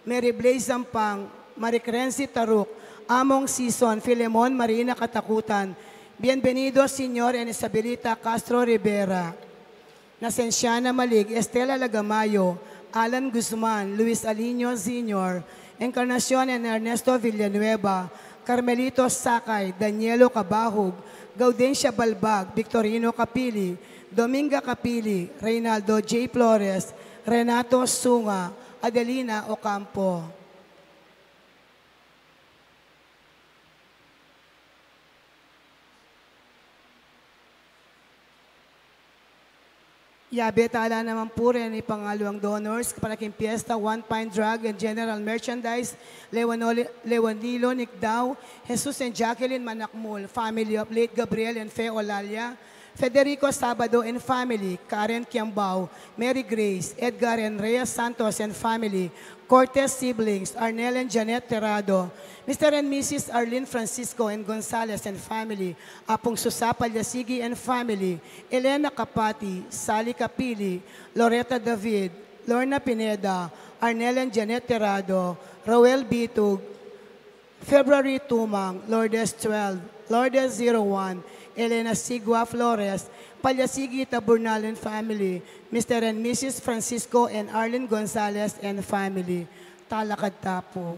Mary Blaze Zampang, Marie Crency Taruk, Among Sison, Filemon Marina Katakutan, Bienvenido Senior and Isabelita Castro Rivera, Nasenciana Malig, Estela Lagamayo, Alan Guzman, Luis Aliño Senior, Encarnacion and Ernesto Villanueva, Carmelito Sakay, Danielo Cabahug, Gaudencia Balbag, Victorino Capili, Dominga Capili, Reynaldo J. Flores, Renato Sunga, Adelina Ocampo. Yabe tala naman pu reni pangaluang donors para king piyesta, One Pine Drug and General Merchandise, Lewanoli-, Lewanilo Nicdao, Jesus and Jacqueline Manakmul, family of late Gabriel and Fe Olalia, Federico Sabado and family, Karen Kiambao, Mary Grace, Edgar and Rhea Santos and family, Cortez siblings, Arnel and Janet Terrado, Mister and Missus Arlene Francisco and Gonzalez and family, Apung Susa Palyasigi and family, Elena Capati, Sally Capili, Loretta David, Lorna Pineda, Arnel and Janet Terrado, Roel Bitug, February Tumang, Lourdes twelve, Lourdes zero one, Elena Sigua Flores, Palyasigi Taburnal and family, Mister and Missus Francisco and Arlene Gonzalez and family. Talakad ta pu.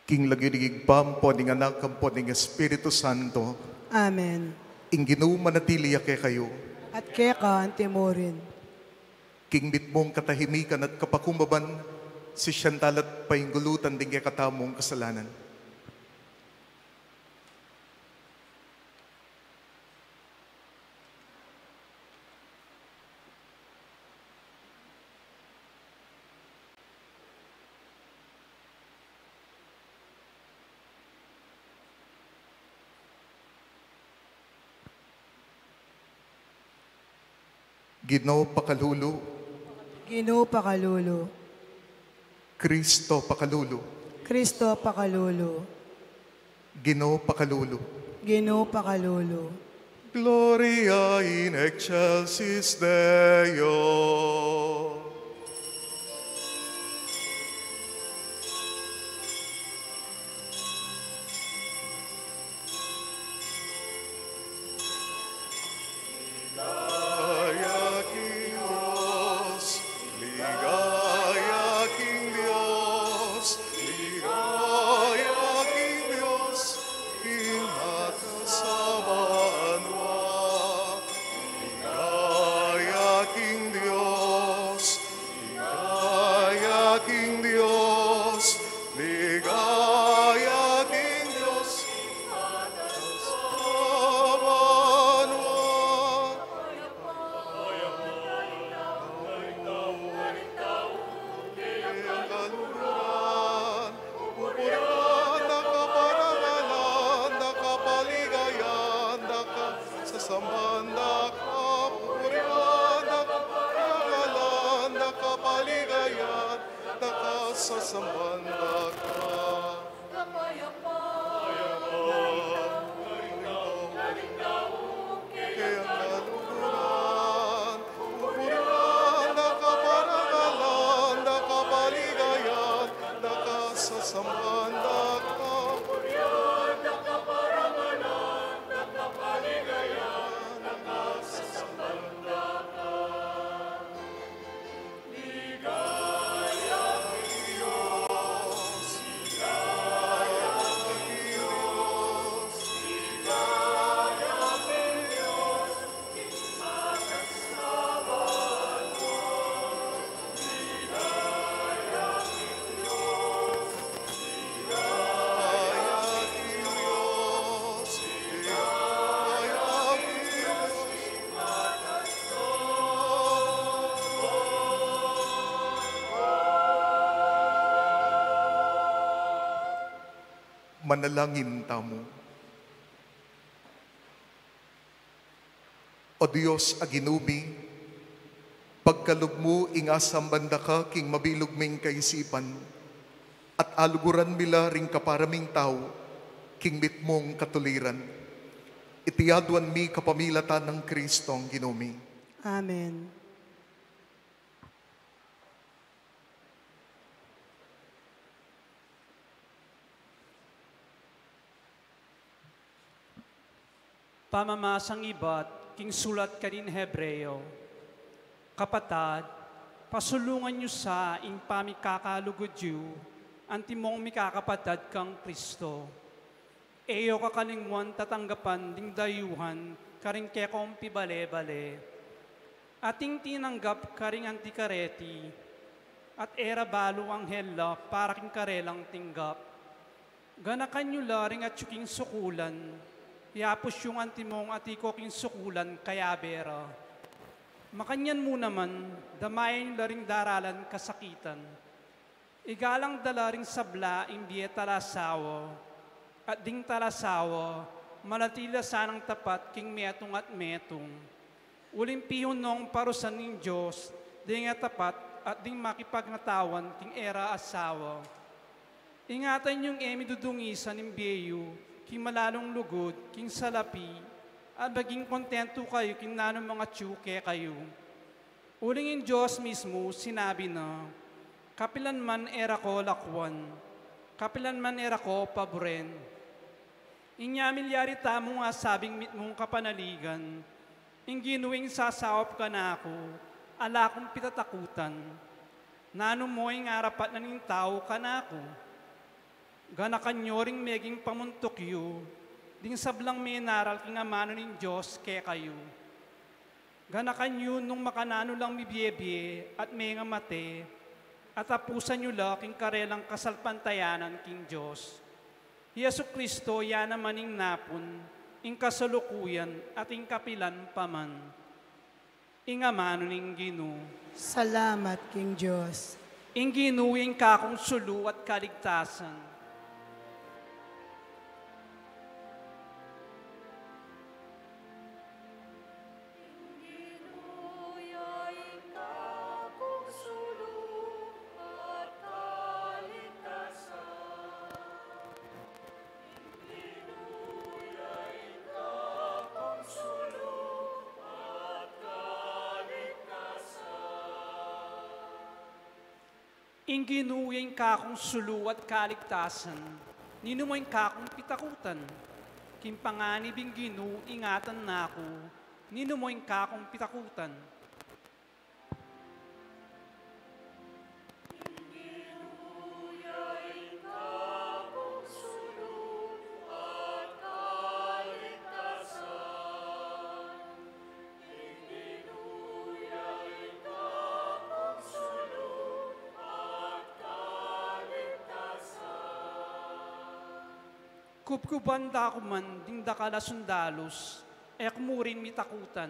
King lagyu ning Ibpa, ampo ning Anak, ampo ning Espiritu Santo. Amen. Ing Ginu manatili ya kekayu. At keka antimurin. King mitmung katahimikan at kapakumbaban, sisian tala at painggulutan ding kekatamung kasalanan. Ginu, pakalulu. Ginu, pakalulu. Kristo, pakalulu. Kristo, pakalulu. Ginu, pakalulu. Ginu, pakalulu. Gloria in excelsis Deo. Ligaya king Dios, ligaya king Dios, ligaya king Dios, king matas a banua. Ligaya king Dios, ligaya king Dios, ligaya king Dios, king matas a banua. King kaluguran, pupurian da ka, parangalan da ka, paligayan da ka, sasamban da ka, pupurian da ka, parangalan da ka, paligayan da ka, sasamban da ka. King kaluguran, pupurian da ka, parangalan da ka, paligayan da ka, sasamban da ka. Manalangin tamu. O Dios a Ginu mi, pagkalub mu ing asamban da ka king mabilug ming kaisipan, at aluguran mi la ring kapara ming tau king mitmung katuliran. Iti aduan mi kapamilatan nang Kristong Ginu mi. Amen. Pamamasang ibat king sulat karin Hebreo. Kapatad, pasulungan yu sa ing pamikakalugud yu, antimong mikakapatad kang Kristo. E yu kakalingwan tatanggapan ding dayuhan karing kekong pibale-bale. Ating tinanggap karing anti kareti, at e ra balu anghel la para king karelang tinggap. Ganakan yu la ring atyu king sukulan, yapus yung antimong ati ko king sukulan kayabe ra. Makanyan mu naman, damayan yu la ring daralan kasakitan. Igalang da la ring sabla ing bie talasawa, at ding talasawa, manatili la sanang tapat king metung at metung. Uling pihun nong parusan ning Dios ding e tapat at ding makipagnatawan king e ra asawa. Ingatan yung e mi dudungisan ing bie yu king malalung lugud, king salapi, at maging kontentu kayu king nanu mang atyu kekayu. Uling ing Dios mismu sinabi na, "Kapilan man e ra ko lakwan, kapilan man e ra ko paburen." Inya milyari tamung asabing mitmung kapanaligan, ing Ginu ing sasaup kanaku, ala kung pitatakutan. Nanu mo ing arapat na ning tau kanaku? Ganakan yu ring meging pamuntuk yu ding sablang menaral king amanu ning Dios kekayu. Ganakan yu nung makananu lang mibiebie at mengamate, at apusan yu la king karelang kasalpantayanan king Dios. I Jesu-Cristo ya naman ing napun, ing kasalukuyan, at ing kapilan pa man. Ing amanu ning Ginu. Salamat king Dios. Ing Ginu ing kakung sulu at kaligtasan. Ing Ginu ya ing kakung sulu at kaligtasan, ninu mo ing kakung pitakutan? King panganib ing Ginu ingatan na ku, ninu mo ing kakung pitakutan? Kubkuban da ku man ding dakal a sundalus, e ku mu rin mitakutan.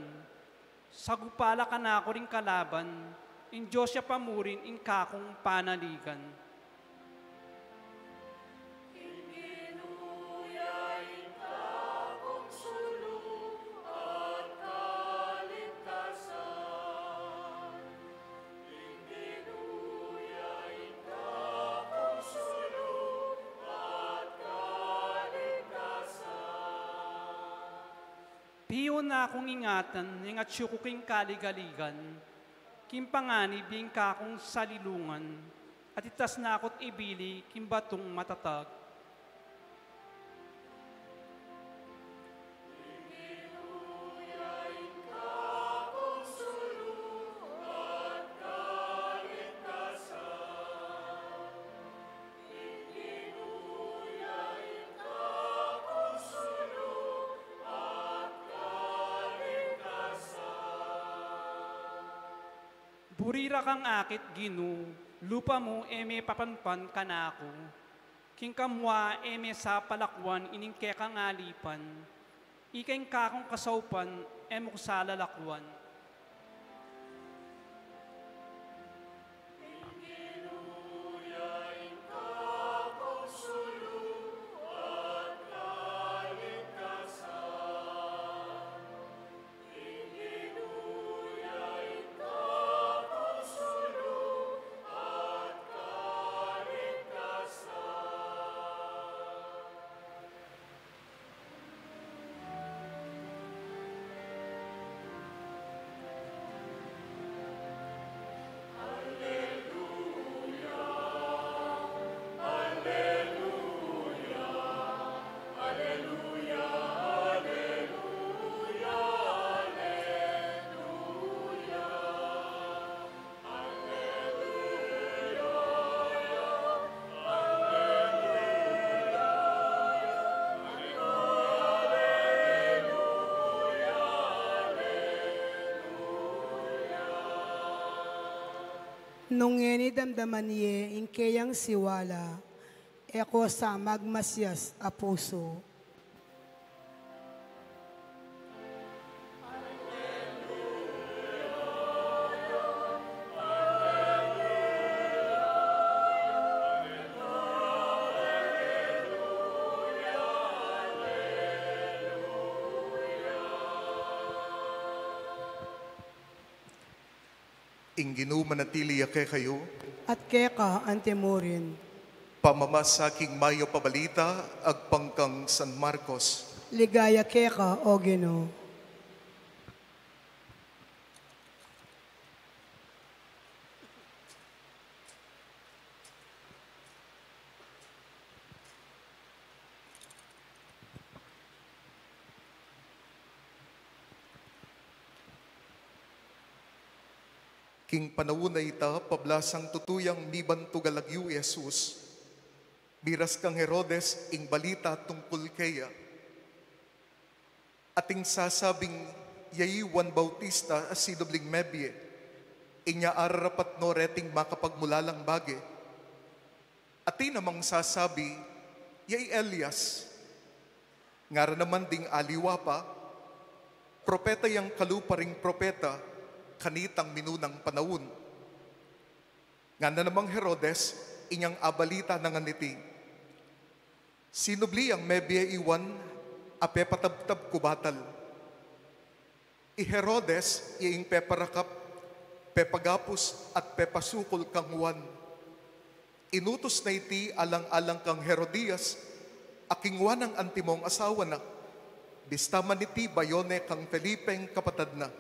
Sagupa la kanaku ring kalaban, ing Dios ya pa mu rin ing kakung panaligan. Piyu na kung ingatan ning atyu ku king kaligaligan, king panganib ing kakung salilungan, at itas na ku't ibili king batung matatag. Buri ra kang akit, Ginu, lupa mu e me papanpan kanaku. King kamua e me sa palakuan ining kekang alipan. Ika ing kakung kasaupan, e mu ku sa lalakuan. Nung ngeni damdaman ye ing keyang siwala, e ko sa magmasias a pusu. Ing Ginu manatili ya kekayu. At keka antimurin. Pamamasa king mayap a balita agpang kang San Marcos. Ligaya keka, O Ginu. King panaun a ita, pablasang tutu yang mibantug a lagyu i Jesus, Biras kang Herodes ing balita tungkul keya. Ating sasabing, "Iya i Juan Bautista a sinubling mebie, inya ararapat no reting makapagmulalang bage." Atin namang sasabi, "Iya i Elias." Ngaran naman ding aliwa pa, "Propeta yang kalupa ring propeta kanitang minunang panaun." Ngana namang Herodes, inyang abalita na nganiti, "Sinubli yang mebie i Juan a pepatabtab ku batal." I Herodes, iya ing peparakap, pepagapus, at pepasukul kang Juan. Inutus na iti alang-alang kang Herodias, a king Juan ang antimong asawa na, bista man iti bayu ne kang Felipeng kapatad na.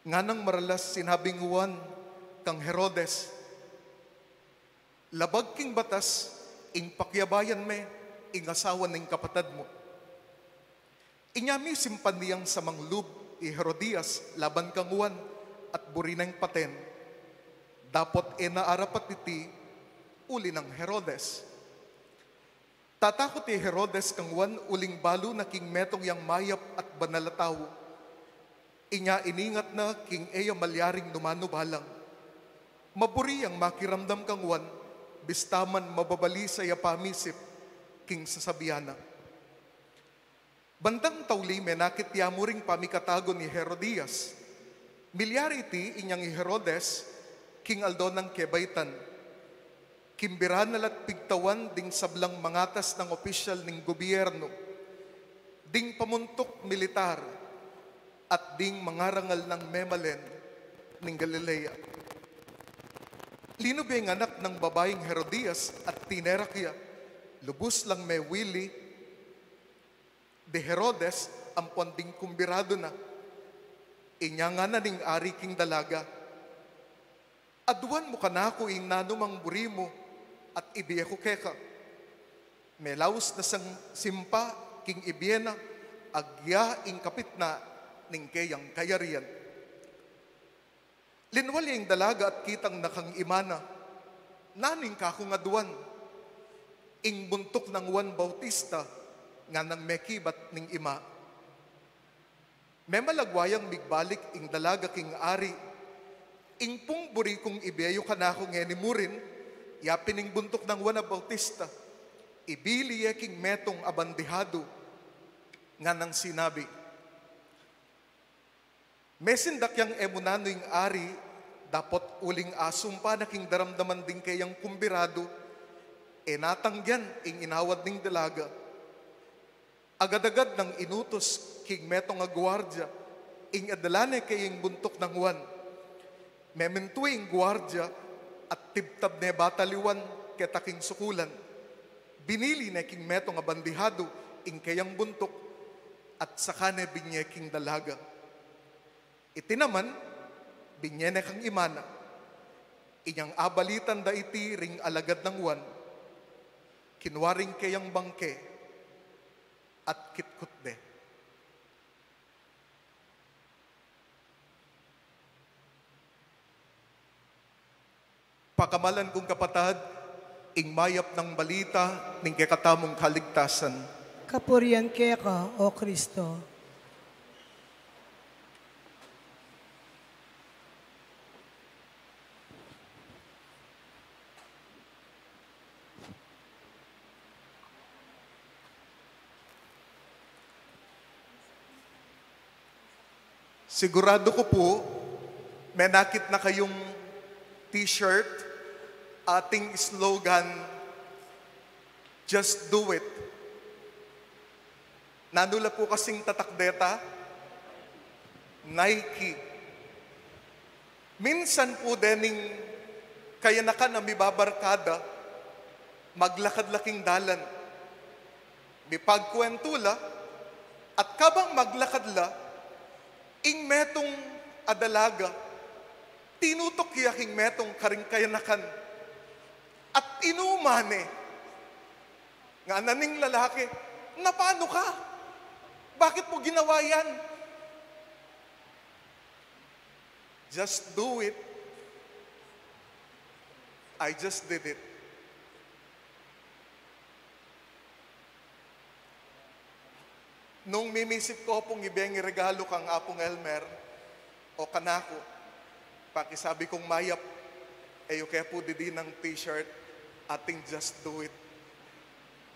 Nganang maralas sinabing Juan kang Herodes, "Labag king batas ing pakiabayan me ing asawa ning kapatad mu." Inya misimpan niyang samanglub i Herodias laban kang Juan at buri neng paten. Dapot e na arapat iti uli nang Herodes. Tatakut i Herodes kang Juan uling balu na king metung yang mayap at banal a tau. Inya iningat na king e ya malyaring numanu balang. Maburi yang makiramdam kang Juan, bista man mababali sa ya pamisip king sasabian na. Bandang tauli menakit ya mu ring pamikatagun i Herodias. Milyari iti inyang i Herodes king aldo nang kebaitan. Kimbiran na la't pigtawan ding sablang mangatas nang opisyal ning gobyernu, ding pamuntuk militar, at ding mangarangal nang memalen ning Galilea. Linub ya ing anak nang babaing Herodias at tinerak ya, lubus lang mewili. De Herodes ampon ding kumbiradu na. Inya ngana ning ari king dalaga, "Aduan mu kanaku ing nanumang buri mu at ibie ku keka." Melaus na sang simpa king ibie na, agya ing kapitna ning keyang kayarian. Linwal ya ing dalaga at kitang na kang ima na. "Nanu ing kakung aduan?" "Ing buntuk nang Juan Bautista," nganang mekibat ning ima. Memalagwa yang migbalik ing dalaga king ari. "Ing pung buri kung ibie yu kanaku ngeni murin, yapin ing buntuk nang Juan a Bautista. Ibili ye king metung a bandihadu," nganang sinabi. Mesindak yang e mu nanu ing ari, dapot uling asumpa na king daramdaman ding keyang kumbiradu, e na tanggian ing inawad ning dalaga. Agad-agad nang inutus king metung a guardia ing idala ne keyang buntuk nang Juan. Memintu ing guardia at tibtab ne batal i Juan keta king sukulan. Binili ne king metung a bandihadu ing keyang buntuk at saka ne binye king dalaga. Iti naman, binye ne kang ima na. Inyang abalitan da iti ring alagad nang Juan, kinua ring keyang bangke at kitkut de. Pakamalan kung kapatad, ing mayap nang balita ning kekatamung kaligtasan. Kapurian keka, O Kristo. Sigurado ku pu, menakit na kayung t-shirt, ating slogan, "Just do it." Nanu la pu kasing tatak deta? Nike. Minsan pu dening kayanakan a mibabarkada, maglakad la king dalan. Mipagkuwentu la, at kabang maglakad la, ing metung a dalaga, tinutuk ya king metung karing kayanakan. At inuman ne. Ngana ning lalaki, "Napanu ka? Bakit mo ginawa yan?" "Just do it. I just did it." Nung mimisip ku pung ibie ing regalu kang Apung Elmer o kanaku, pakisabi kung mayap, e yu ke pu didinang t-shirt, ating "Just do it."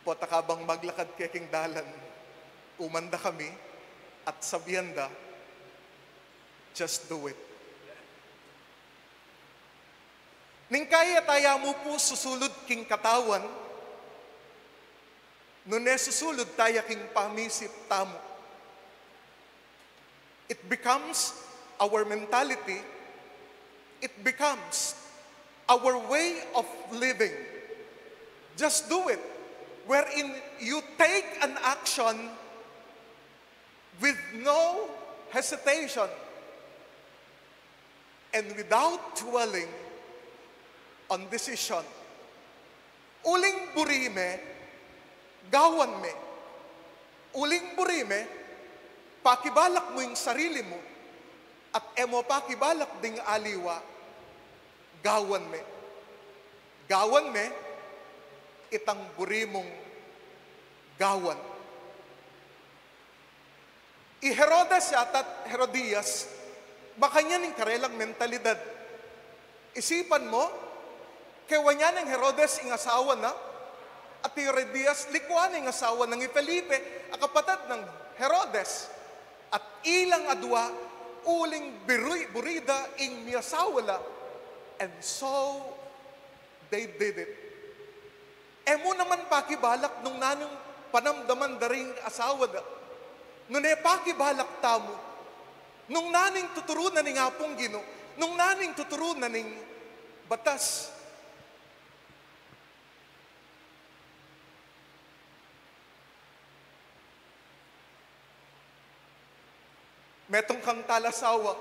Potang kabang maglakad ke king dalan, uman da kami at sabian da, "Just do it." Ning kaya taya mu pu susulud king katawan, nune susulud taya king pamisip tamu. It becomes our mentality. It becomes our way of living. Just do it. Wherein you take an action with no hesitation and without dwelling on decision. Uling buri me, gawan me. Uling buri me, pakibalak mu ing sarili mu, at e mu pakibalak ding aliwa, gawan me. Gawan me, itang buri mung gawan. I Herodes yata't Herodias, makanyan ing karelang mentalidad. Isipan mu, kewan ya neng Herodes ing asawa na, at i Herodias, likuan na ing asawa nang i Felipe, a kapatad nang Herodes. At ilang adwa, uling buri, buri da ing miasawa la. And so, they did it. E mu naman pakibalak nung nanung panamdaman da ring asawa da. Nune pakibalak tamu, nung nanung tuturu na ning Apung Ginu, nung nanung tuturu na ning batas. Metung kang talasawa,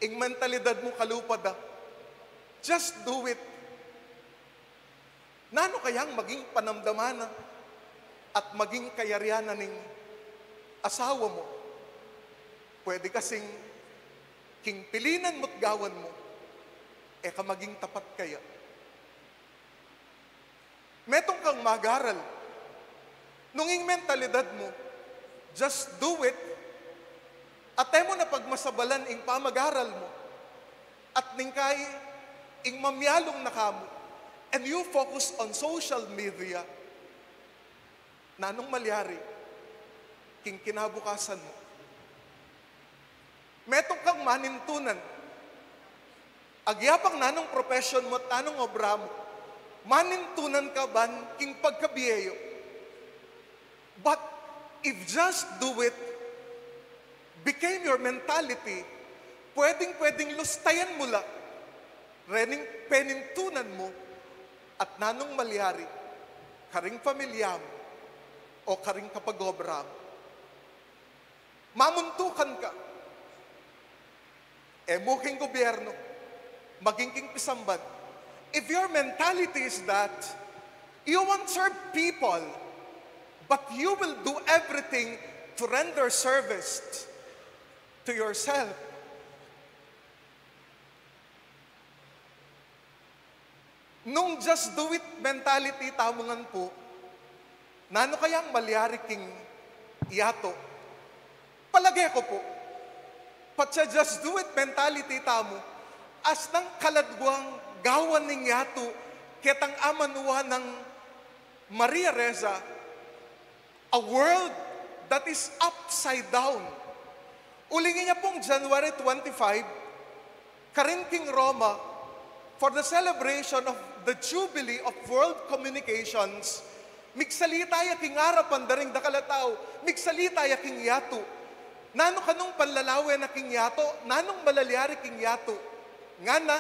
ing mentalidad mu kalupa da. Just do it. Nanu kayang maging panamdaman na at maging kayarian na ning asawa mu? Pwede kasing king pilinan mu't gawan mu, e ka maging tapat kaya. Metung kang mag-aral. Nung ing mentalidad mu, just do it, at e mu na pagmasabalan ing pamag-aral mu, at ningkai ing mamialung na ka mu, and you focus on social media, nanung malyari king kinabukasan mu? Metung kang manintunan. Agyapang nanung profession mu at nanung obra mu, manintunan ka ban king pagkabie yu? But if just do it became your mentality, pwedeng-pwedeng lustayan mu la rening penintunan mu at nanung malyari karing pamilya mu o karing kapag-obra mu. Mamuntukan ka. E mu king gobyerno, maging king pisamban. If your mentality is that you won't serve people, but you will do everything to render service to yourself, nung just do it mentality tamu ngan pu, nanu kayang malyari king yatu? Palage ku pu, patse just do it mentality tamu, asnang kaladwang gawan ning yatu ketang amanuan nang Maria Ressa, a world that is upside down. Uling inya pung January twenty-five, karin king Roma, for the celebration of the Jubilee of World Communications, migsalita ya king arapan da ring dakal a tau, migsalita ya king yatu. Nanu kanung panlalawe na king yatu? Nanung malalyari king yatu? Ngana,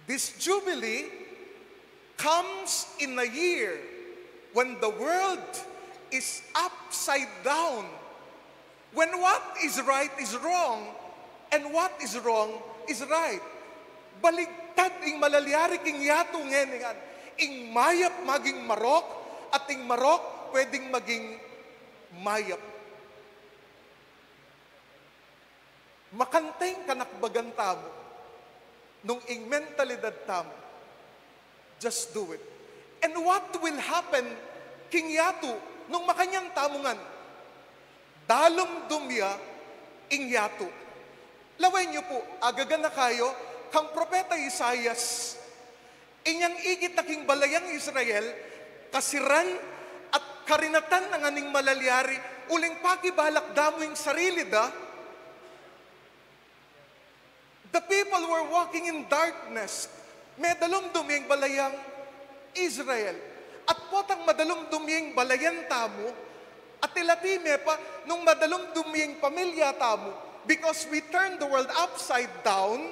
this jubilee comes in a year when the world is upside down, when what is right is wrong, and what is wrong is right. Baligtad ing malalyari king yatu ngeni ngan. Ing mayap maging marok, at ing marok pwedeng maging mayap. Makanta ing kanakbagan tamu nung ing mentalidad tamu, just do it. And what will happen king yatu? Nung makanyan tamu ngan, dalumdum ya ing yatu. Lawen yu pu, agaganaka yu kang propeta Isaias, inyang ikit na king balayang Israel, kasiran at karinatan na ngan ning malalyari, uling pakibalak da mu ing sarili da. The people were walking in darkness. Medalumdum ya ing balayang Israel. At potang madalumdum ya ing balayan tamu, at ilati me pa nung madalumdum ya ing pamilya tamu, because we turned the world upside down,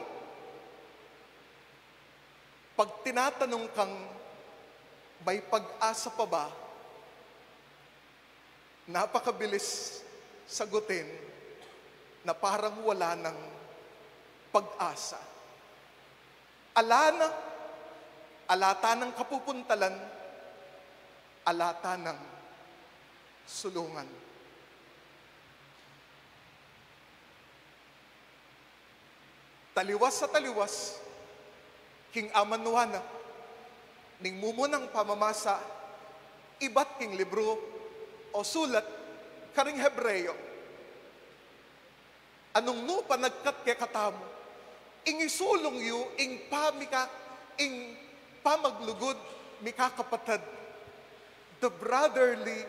pag tinatanung kang may pag-asa pa ba, napakabilis sagutin na parang wala nang pag-asa. Ala na, ala tanang kapupuntalan, ala tanang sulungan. Taliwas a taliwas king amanuan na ning mumunang pamamasa ibat king libru o sulat karing Hebreo. Anung nu panagkat kekatamu, ing isulung yu ing pamika-, ing pamaglugud, mikakapatad, the brotherly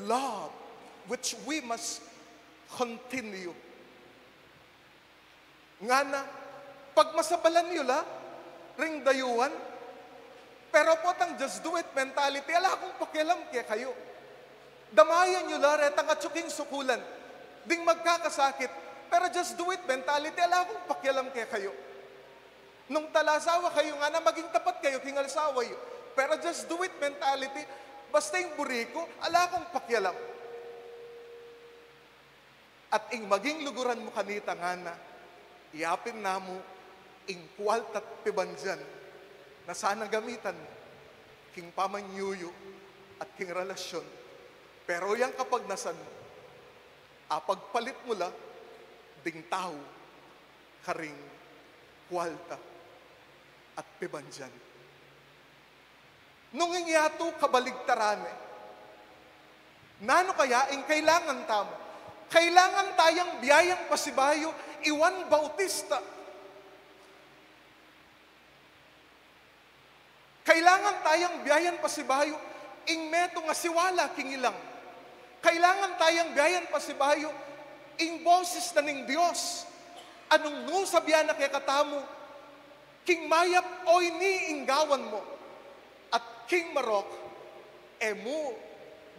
love which we must continue. Ngana, pagmasabalan yu la ring dayuan, pero potang just do it mentality, ala kung pakialam kekayu. Damayan yu la retang atyu king sukulan ding magkakasakit, pero just do it mentality, ala kung pakialam kekayu. Nung talasawa kayu, ngana, maging tapat kayu king asawa yu, pero just do it mentality, basta ing buri ku, ala kung pakialam. At ing maging luguran mu kanita, ngana, yapin na mu ing kwalta't pibandian na sana gamitan mu king pamanyuyu at king relasyun. Pero yang kapagnasan mu, apagpalit mu la ding tau karing kwalta at pibandian. Nung ing yatu kabaligtaran ne, nanu kaya ing kailangan tamu? Kailangan tayang biyayang pasibayu i Juan Bautista. Kailangan tayang biyayan pasibayu ing metung a siwala king ilang. Kailangan tayang biyayan pasibayu ing boses na ning Dios. Anung nu sabian na kekatamu, king mayap o ini ing gawan mu, at king marok e mu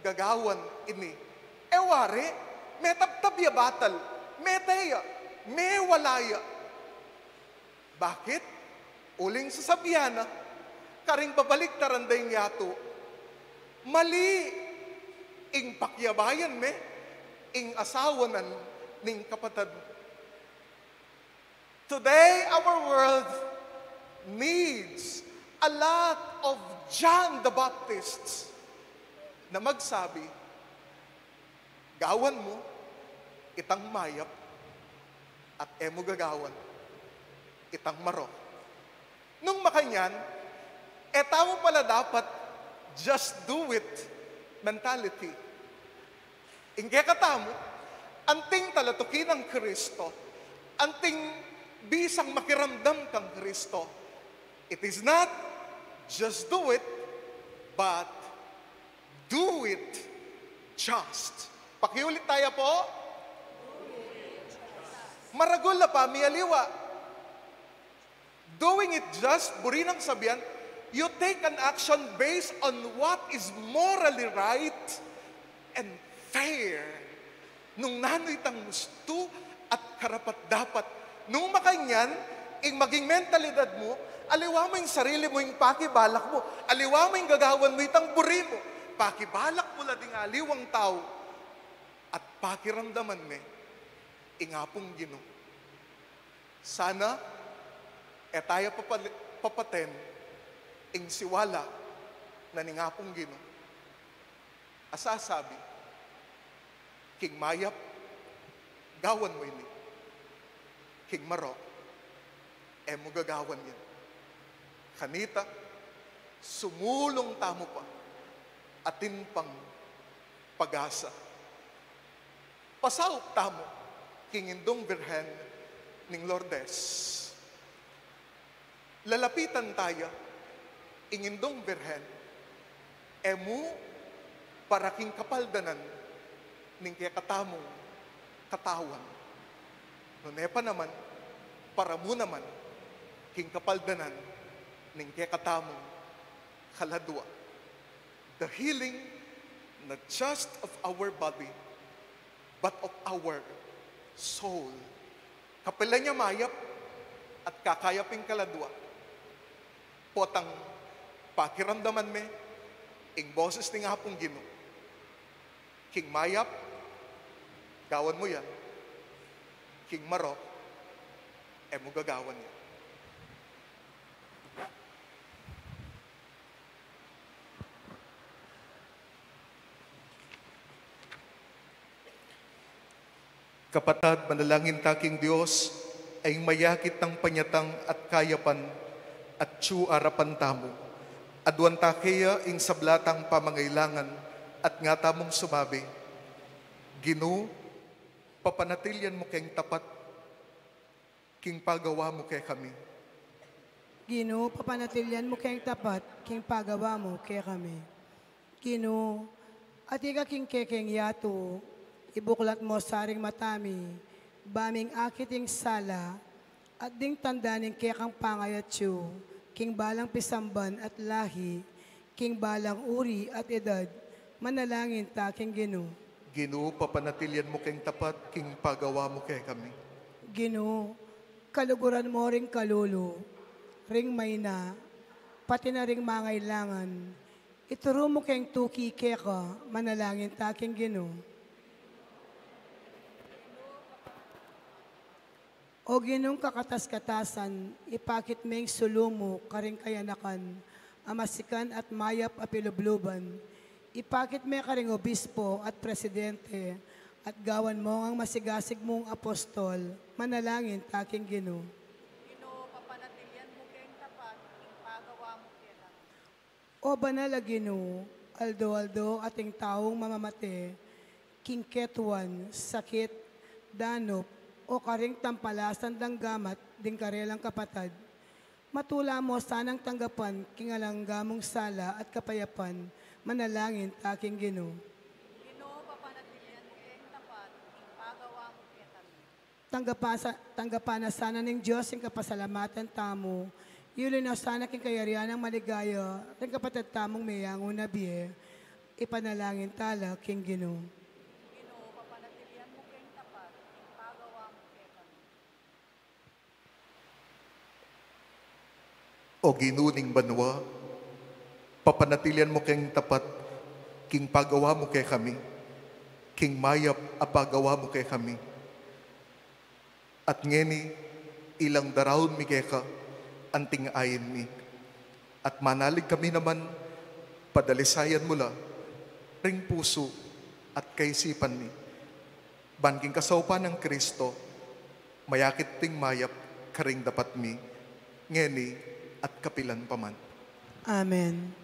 gagawan ini. E wari, metabtab ya batal, mete ya, mewala ya. Bakit? Uling sasabian na, karing babaliktaran da ing yatu, mali ing pakiabayan me ing asawa na ning kapatad. Today, our world needs a lot of John the Baptists na magsabi, gawan mu itang mayap at e mu gagawan itang marok. Nung makanyan, e tamu pala dapat just do it mentality. Ing kekatamu, anting talatuki nang Kristo, anting bisang makiramdam kang Kristo. It is not just do it, but do it just. Pakiulit taya po. Maragul a pamialiwa. Doing it just, buri nang sabian, you take an action based on what is morally right and fair. Nung nanu itang mustu at karapat-dapat. Nung makanyan, ing maging mentalidad mu, aliwa mu ing sarili mu, ing pakibalak mu, aliwa mu ing gagawan mu, itang buri mu, pakibalak mu la ding aliwang tau, at pakiramdaman me ing Apung Ginu. Sana e taya papali-, papaten ing siwala na ning Apung Ginu a sasabi, king mayap, gawan mu ini. King marok, e mu gagawan yan. Kanita, sumulung tamu pa, atin pang Pag-asa. Pasaup tamu king Indung Birhen ning Lourdes. Lalapitan taya ing Indung Birhen, e mu para king kapaldanan ning kekatamung katawan, nune pa naman, para mu naman king kapaldanan ning kekatamung kaladua. The healing not just of our body, but of our soul. Kapilan ya mayap at kakayap ing kaladua, potang pakiramdaman me ing boses ning Apung Ginu. King mayap, gawan mu yan. King marok, e mu gagawan yan. Kapatad, manalangin ta king Dios, a ing mayakit nang panyatang at kayapan, atyu arapan tamu. Aduan ta keya ing sabla tang pamangailangan, at nga tamung sumabi, Ginu, papanatilian mu keng tapat king pagawa mu kekami. Ginu, papanatilian mu keng tapat king pagawa mu kekami. Ginu, atiu ka king kekeng yatu, ibuklat mu sa ring mata mi baming akit ing sala, at ding tanda ning kekang pangayatyu king balang pisamban at lahi, king balang uri at edad, manalangin ta king Ginu. Ginu, papanatilian mu keng tapat king pagawa mu kekami. Ginu, kaluguran mu ring kalulu, ring maina, pati na ring mangailangan. Ituru mu keng tuki keka, manalangin ta king Ginu. O Ginung kakatas-katasan, ipakit me ing sulu mu karing kayanakan a masikan at mayap a pilubluban. Ipakit me karing obispo at presidente, at gawan mu ngang masigasig mung apostol, manalangin ta king Ginu. Ginu, papanatilian mu keng tapat ing pagawa mu kekami. O banal a Ginu, aldo-aldo ating taung mamamate king ketuan, sakit, danup, o karing tampalasan dang gamat ding karelang kapatad. Matula mu sanang tanggapan king alang angga mung sala at kapayapan, manalangin ta king Ginu. Ginu, papanatilian mu keng tapat ing pagawa mu kekami. Tanggapa sa-, tanggapan na sana ning Dios ing kapasalamatan tamu. Yuli na sana king kayarian nang maligaya ring kapatad tamung meyangu na bie. Ipanalangin ta la king Ginu. Ginu, papanatilian mu keng tapat ing pagawa mu kekami. O Ginu ning banua, papanatilian mu keng tapat king pagawa mu kekami, king mayap a pagawa mu kekami. At ngeni, ilang daraun mi keka anting ain mi. At manalig kami naman, padalisayan mu la ring pusu at kaisipan mi. Ban king kasaupan nang Kristo, mayakit at mayap karing dapat mi, ngeni at kapilan pa man. Amen.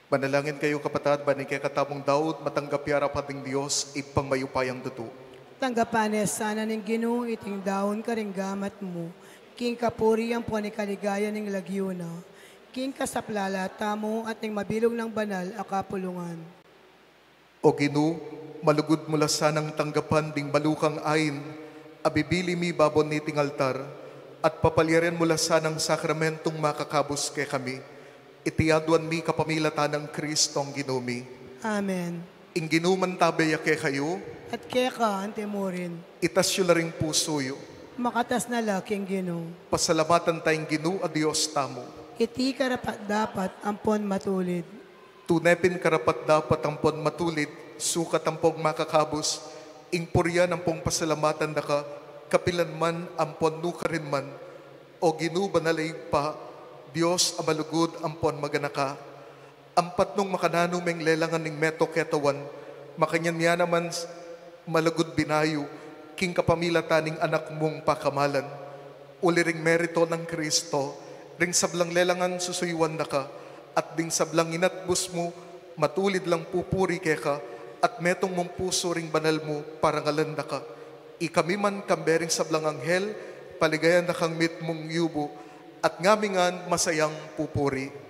Manalangin kayu, kapatad, ban ing kekatamung daun matanggap ya arapan ning Dios, Ibpang mayupayang tutu. Tanggapan na sana ning Ginu iting daun karing gamat mu, king kapurian ampon ing kaligayan ning lagyu na, king kasaplalan tamu at ning mabilug nang banal a kapulungan. O Ginu, malugud mu la sanang tanggapan ding balu kang ain a bibili mi babo niting altar, at papalyarin mu la sanang sakramentung makakabus kekami. Iti aduan mi kapamilatan nang Kristong Ginu mi. Amen. Ing Ginu mantabe ya kekayu. At keka antimurin. Itas yu la ring pusu yu. Makatas na la king Ginu. Pasalamatan ta ing Ginu a Dios tamu. Iti karapat-dapat ampon matulid. Tune pin karapat-dapat ampon matulid, sukat ampong makakabus, ing purian ampong pasalamatan da ka, kapilan man ampon nukarin man, O Ginu, banal a Ibpa, Dios a malugud ampon maganaka. Ampon nung makananu meng lelangan ning meto ketawan, makanyan ya naman s-, malugud binayu, king kapamilatan ning Anak mung pakamalan. Uli ring merito nang Kristo, ring sablang lelangan susuyuan da ka, at ding sablang inatbus mu, matulid lang pupuri keka, at metung mung pusu ring banal mu, parangalan da ka. Ikami man kambe ring sablang anghel, paligayan da kang mitmung yubu, at ngamingan masayang pupuri.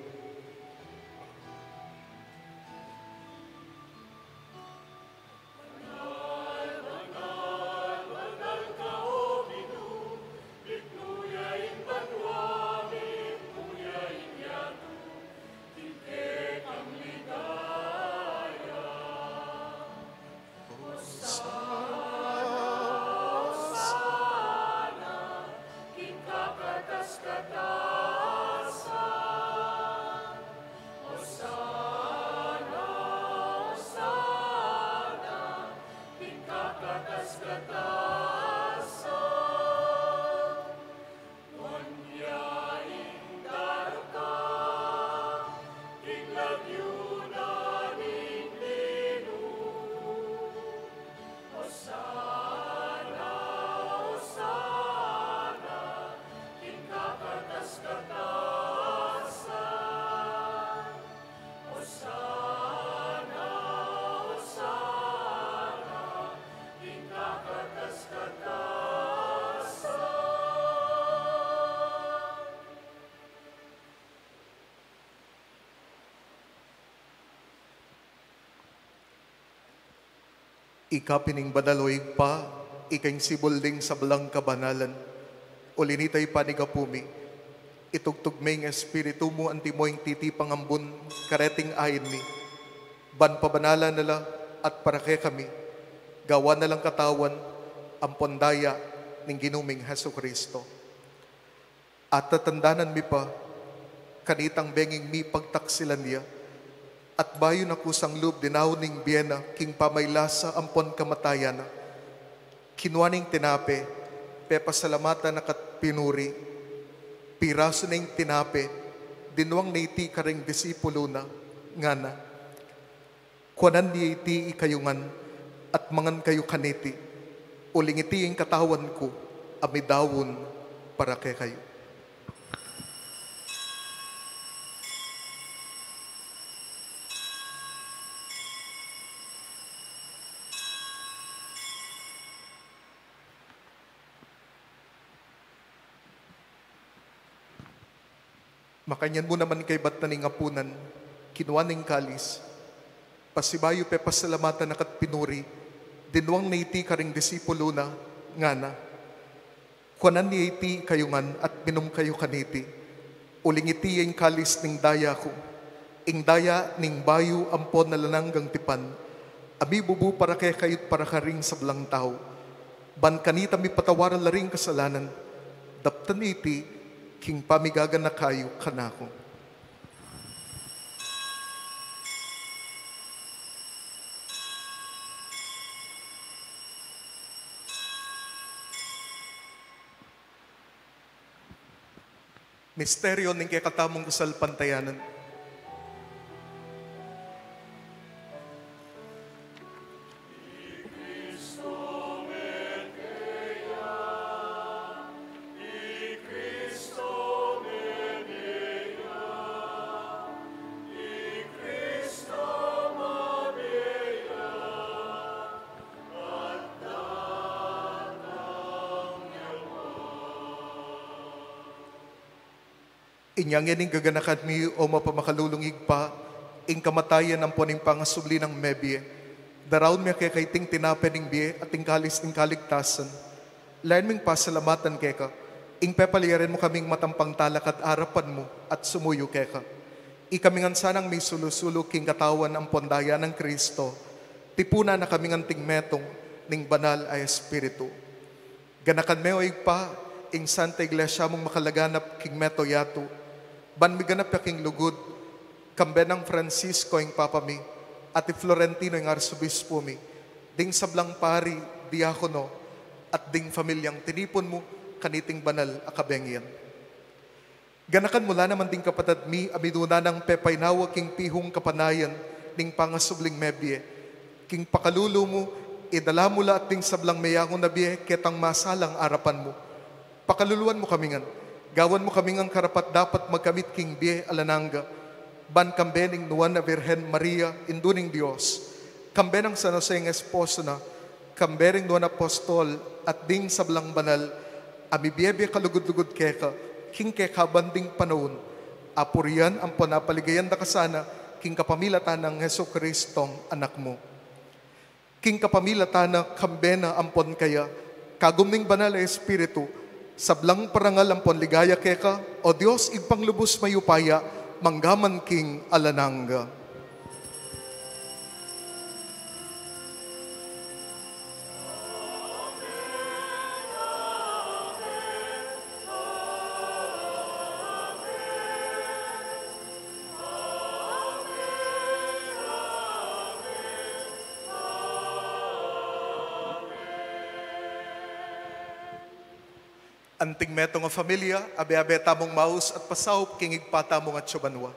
Ika pin ing banal, o Ibpa, ika ing sibul ding sablang kabanalan. Uli na nita, panigapu mi, itugtug me ing Espiritu mu antimo ing titipang ambun kareting ain mi, ban pabanalan na la at para kekami, gawan na lang katawan ampon daya ning Ginu ming Jesucristo. At tatandanan mi pa, kanitang benging mipagtaksilan ya, at bayu na kusang lub dinaun ning bie na king pamaylasa ampon kamatayan na, kinua ne ing tinape, pepasalamatan na ka't pinuri, pirasu ne ing tinape, dinwang ne iti karing disipulu na, ngana: Kuanan ye iti ikayu ngan, at mangan kayu kaniti, uling iti ing katawan ku, a midaun para kekayu. Makanyan mu naman kaybat na ning apunan, kinua ne ing kalis, pasibayu pepasalamatan na ka't pinuri, dinwang ne iti karing disipulu na, ngana: Kuanan ye iti ikayu ngan at minum kayu kaniti, uling iti ya ing kalis ning daya ku, ing daya ning bayu ampon alang anggang tipan, a mibubu para kekayu't para karing sablang tau. Ban kanita mipatawaran la ring kasalanan, daptan ye iti king pamigaganaka yu kanaku. Misteryu ning kekatamung kasalpantayanan. Inya ngeni gaganakan mi, o mapamakalulung Ibpa, ing kamatayan ampon ing pangasubli nang mebie. Daraun mi keka iting tinape ning bie at ing kalis ning kaligtasan. Laen ming pasalamatan keka ing pepaliaran mu kaming matampang talakad arapan mu at sumuyu keka. Ikami ngan sanang misulu-sulu king katawan ampon daya nang Kristo, tipunan na kaming anting metung ning Banal a Espiritu. Ganakan me, o Ibpa, ing Santa Iglesia mung makalaganap king meto yatu, ban miganap ya king lugud, kambe nang Francisco ing Papa mi, at i Florentino ing Arsobispo mi, ding sablang pari, diakono, at ding pamilyang tinipun mu kaniting banal a kabengian. Ganakan mu la naman ding kapatad mi a minuna nang pepainawa king pihung kapanayan ning pangasubling mebie. King pakalulu mu, idala mu la at ding sablang meyangu na bie ketang masalang arapan mu. Pakaluluan mu kami ngan, gawan mu kami ngan karapat-dapat magkamit king bie alang angga, ban kambe ning Nuan a Virgen Maria, Indu ning Dios, kambe nang San Jose ing esposo na, kambe ring Nuan Apostol at ding sablang banal a mibie-bie kalugud-lugud keka king kekaban ding panaun, apurian ampon apaligayan da ka sana king kapamilatan nang Jesucristong Anak mu. King kapamilatan na, kambe na ampon kaya, kagum ning Banal a Espiritu, sablang parangal ampon ligaya keka, o Dios Ibpang lubus mayupaya, mangga man king alang angga. Anting metung a familia, abe-abe tamung maus at pasaup king Ibpa tamung atsu banua.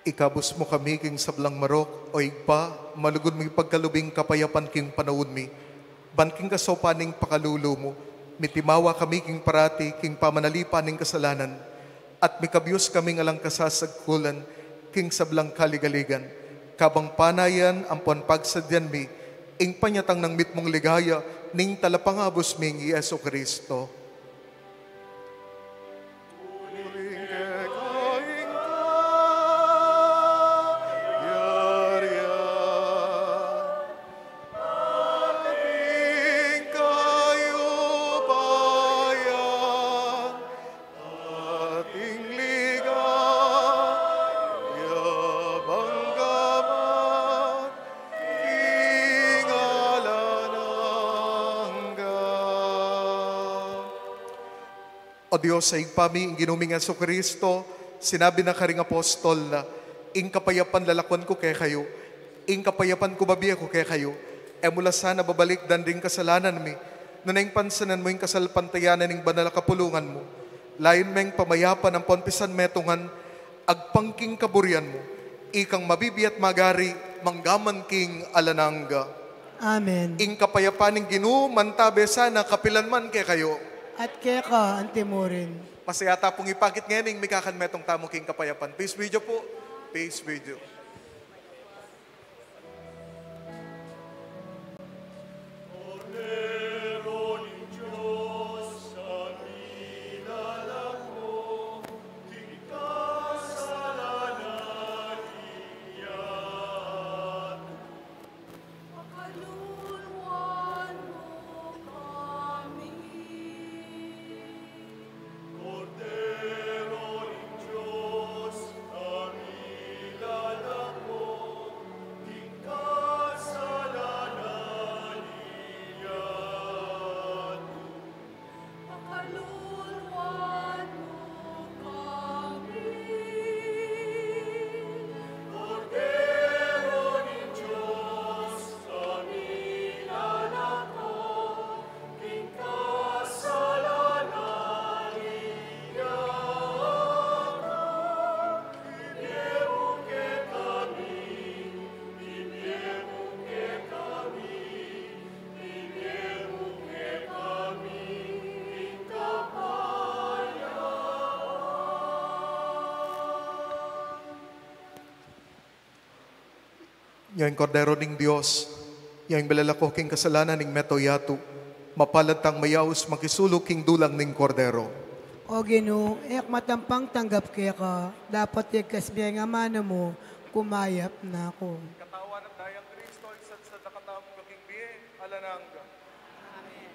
Ikabus mu kami king sablang marok, o Ibpa, malugud mung ipagkalub ing kapayapan king panaun mi. Ban king kasaupan ning pakalulu mu, mitimawa kami king parati king pamanalipan ning kasalanan, at mikabyus kami king alang kasasagkulan king sablang kaligaligan, kabang panayan ampon pagsadyan mi ing panyatang nang mitmung ligaya ning Talapangabus ming i Jesucristo. Uling keka ing kayarian, ating kayupayan, ating ligaya, bangga man king alang angga. O Dios a Ibpa mi, ing Ginu ming Jesucristo, sinabi na karing apostol na, "Ing kapayapan lalakwan ku kekayu, ing kapayapan ku bibie ku kekayu." E mu la sana babalikdan ding kasalanan mi, nune ing pansanan mu ing kasalpantayanan ning banal a kapulungan mu. Layun meng pamayapan ampon pisanmetungan, agpang king kaburian mu, ikang mabibie at magari, mangga man king alang angga. Amen. Ing kapayapan ning Ginu mantabe sana kapilan man kekayu. At keka anti murin. Masaya ta pung ipakit ngening mikakanmetung tamu king kapayapan. Peace be with you po. Peace be with you. Pakaluluan mu kami. Kordero ning Dios, a milalako king kasalanan ning yatu. Pakaluluan mu kami. Kordero ning Dios, a milalako king kasalanan ning yatu. Ibie mu kekami, ibie mu kekami, ibie mu kekami ing kapayapan. Nya ing Kordero ning Dios, nya ing milalako king kasalanan ning mabilug a yatu. Mapalad tang mayaus makisuluk king dulang ning Kordero. O Ginu, e ku matampang tanggap keka, dapot igkas mu ing amanu mu, kumayap na ku. Katawan at daya nang Kristo, isatsat na katamu king bie alang angga. Amen.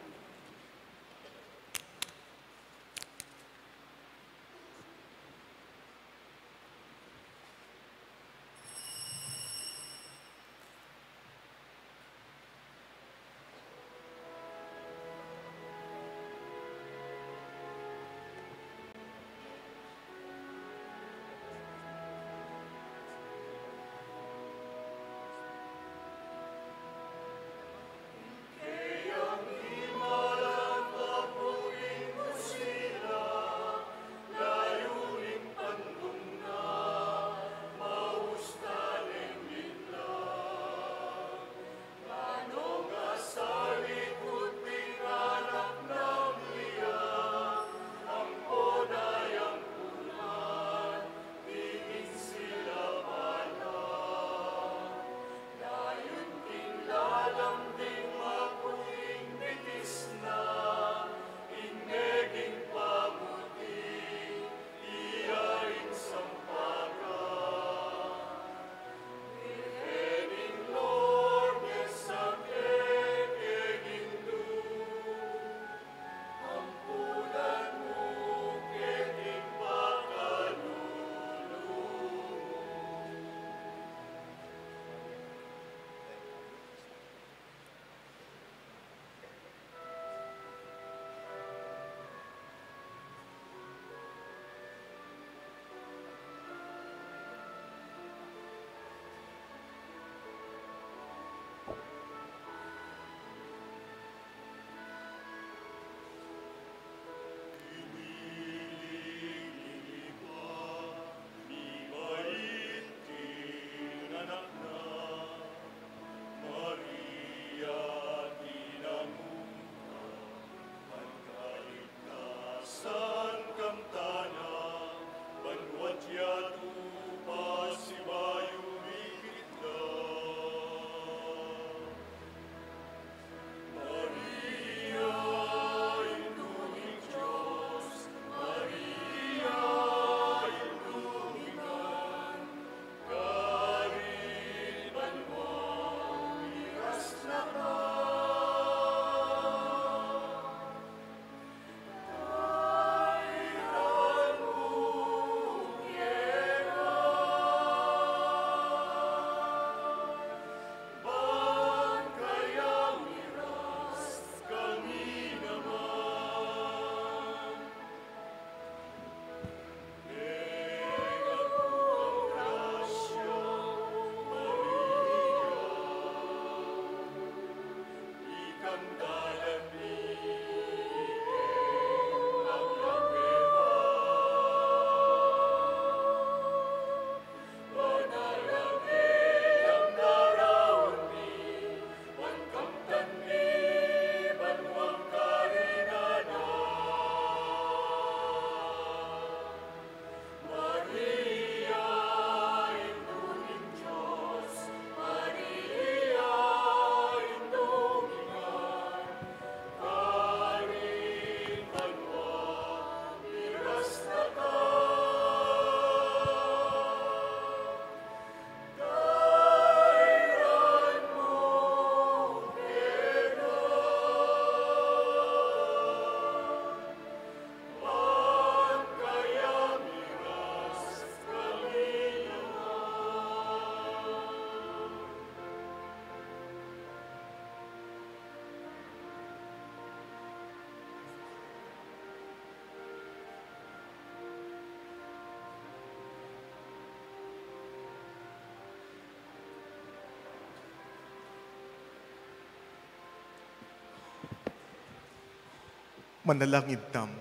Manalangin tamu.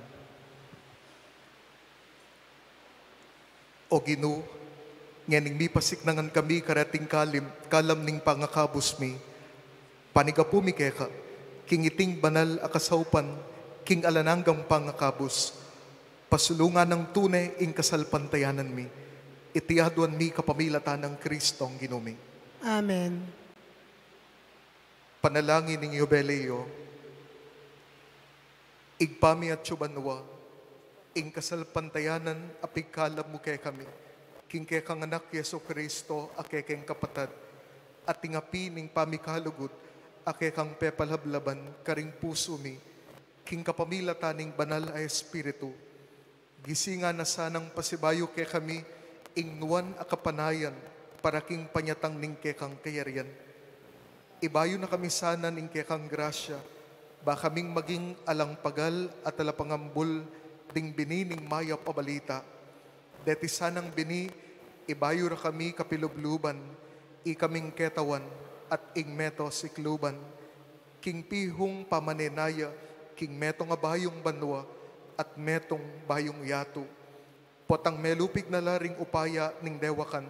O Ginu, ngening mipasiknangan kami kareting kalim, kalam ning pangakabus mi, panigapu mi keka, king iting banal a kasaupan, king alang anggang pangakabus, pasulungan nang tune ing kasalpantayanan mi. Iti aduan mi kapamilatan nang Kristong Ginu mi. Amen. Panalangin ning Yubeleo. Ibpa mi atsu ka banua, ing kasalpantayanan a pigkalub mu kekami king kekang Anak Jesucristo a kekeng kapatad, at ing api ning pamikalugud a kekang pepalablaban karing pusu mi king kapamilatan ning Banal a Espiritu, gisingan na sanang pasibayu kekami ing nuan a kapanayan para king panyatang ning kekang kayarian. Ibayu na kami sana ning kekang grasya, ba kaming maging alang pagal at talapangambul ding bini ning mayap a balita. Deti sanang bini, ibayu ra kami kapilubluban, ikaming ketawan at ing meto sikluban, king pihung pamanenaya, king metung a bayung banua, at metung bayung yatu. Potang melupig na la ring upaya ning dewakan,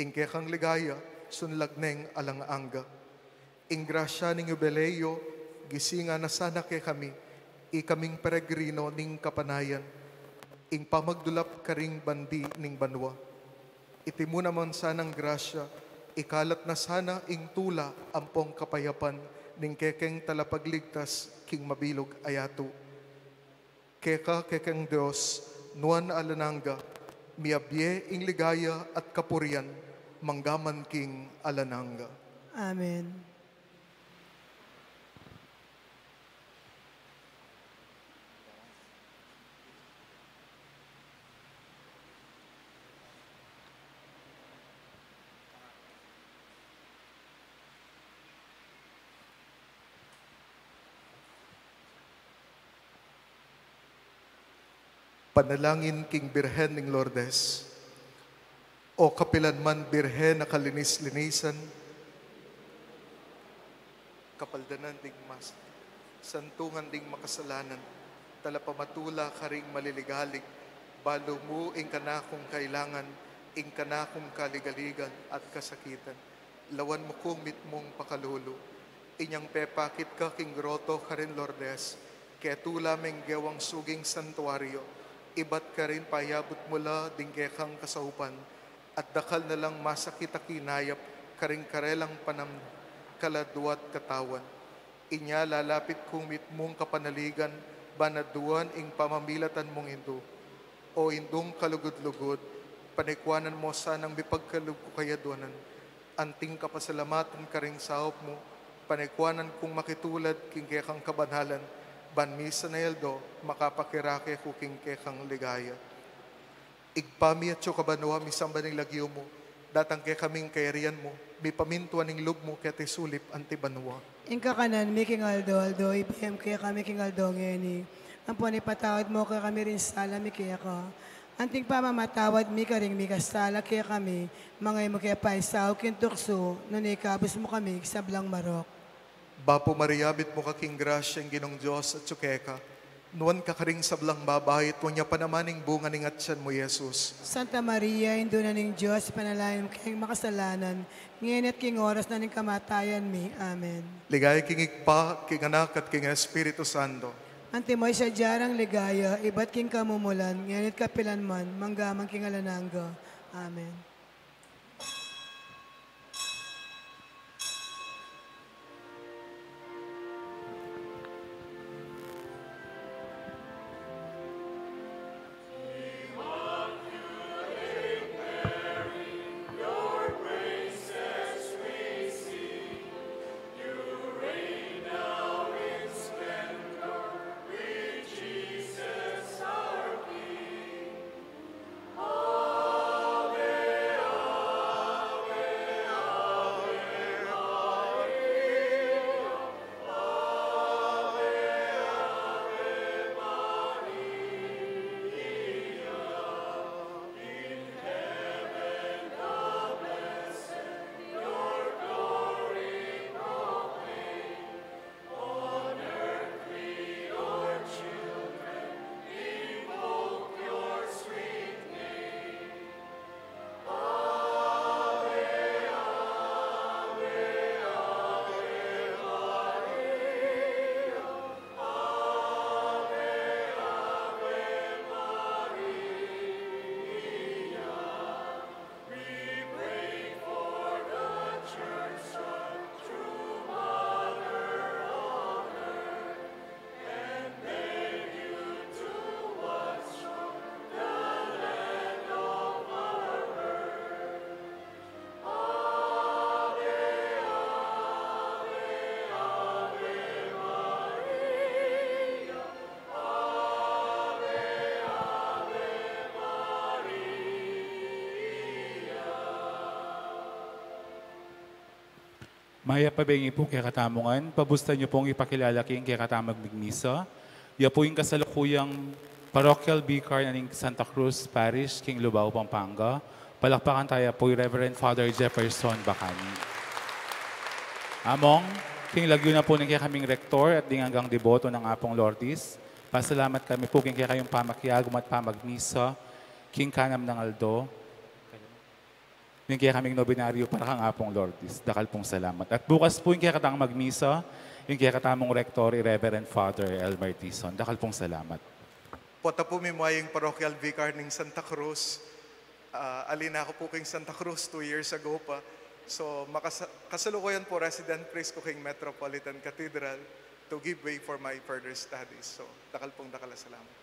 ing kekang ligaya, sunlag neng alang angga. Ing grasya ning Yubeleo, gisingan na sana kekami, ikaming peregrino ning kapanayan, ing pamagdulap karing bandi ning banua. Iti mu naman sanang grasya, ikalat na sana ing tula ampong kapayapan ning kekeng talapagligtas king mabilug a yatu. Keka, kekeng Dios, nuan alang angga, miyabie ing ligaya at kapurian, mangga man king alang angga. Amen. Panalangin king Birhen ning Lourdes. O kapilan man Birhen a kalinis-linisan, kapaldanan ding mas, santungan ding makasalanan, talapamatula karing maliligalig, balu mu ing kanakung kailangan, ing kanakung kaligaligan at kasakitan. Lawan mu kung mitmung pakalulu. Inyang pepakit ka king groto karin Lourdes, ketula meng gewang suging santuario, ibat karin payabut mu la ding kekang kasaupan, at dakal na lang masakit a kinayap karing karelang panam kaladua't katawan. Inya lalapit kung mitmung kapanaligan, ban aduan ing pamamilatan mung Indu. O Indung kalugud-lugud, panikuanan mo sanang mipagkalub ku kayaduanan, anting kapasalamatan karing saup mu, panikuanan kung makitulad king kekang kabanalan, ban misan a aldo makapakirake ku king kekang ligaya. Ibpa mi atsu ka banua, misamban ing lagyu mu, datang kekami ing kayarian mu, mipamintuan ing lub mu keti sulip anti banua. Ing kakanan mi king aldo-aldo, ibie mu kekami king aldo ngeni. Ampon ipatawad mu kekami ring sala mi keka, anting pamamatawad mi karing mikasala kekami, manga e mu ke paisaul king tuksu, nune ikabus mu kami king sablang marok. Bapu Maria, mitmu ka king grasya, ing Ginung Dios atsu keka. Nuan ka karing sablang babai, at nuan ya pa naman ing bunga ning atyan mu, Jesus. Santa Maria, Indu na ning Dios, ipanalangin mu keng makasalanan, ngeni at king oras na ning kamatayan mi. Amen. Ligaya king Ibpa, king Anak, at king Espiritu Santo. Antimo ing sadya nang ligaya, ibat king kamumulan, ngeni at kapilan man, mangga man king alang angga. Amen. Mayap a bengi pu kekatamu ngan, pabusta yu pung ipakilala king kekatamung magmisa. Ya pu ing kasalukuyang parochial vicar na ning Santa Cruz Parish king Lubao, Pampanga. Palakpakan taya pu i Reverend Father Jefferson Bacani. Among, king lagyu na pu ning kekaming rektor at ding anggang deboto nang Apung Lourdes, pasalamat kami pu king kekayung pamakiagum at pamagmisa king kanam nang aldo. Ning kekaming nobinaryo para kang Apung Lourdes, dakal pung salamat. At bukas pu ing kekatang magmisa, ing kekatamung rektor, i Reverend Father Elmer Dizon. Dakal pung salamat. Pota pu mi mu ing parochial vicar ning Santa Cruz. Ah, ali na ku pu king Santa Cruz two years ago pa. So, makasa-, kasalukuyan pu resident priest ku king Metropolitan Cathedral to give way for my further studies. So, dakal pung dakal a salamat.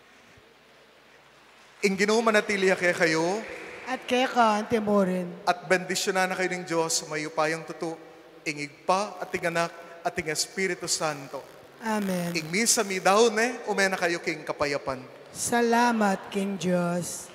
Ing Ginu manatili ya kekayu. At keka anti mu rin. At bendisyunan na kayu ning Dios, mayupayang tutu, ing Ibpa, at ing Anak, at ing Espiritu Santo. Amen. Ing misa midaun ne, ume na kayu king kapayapan. Salamat king Dios.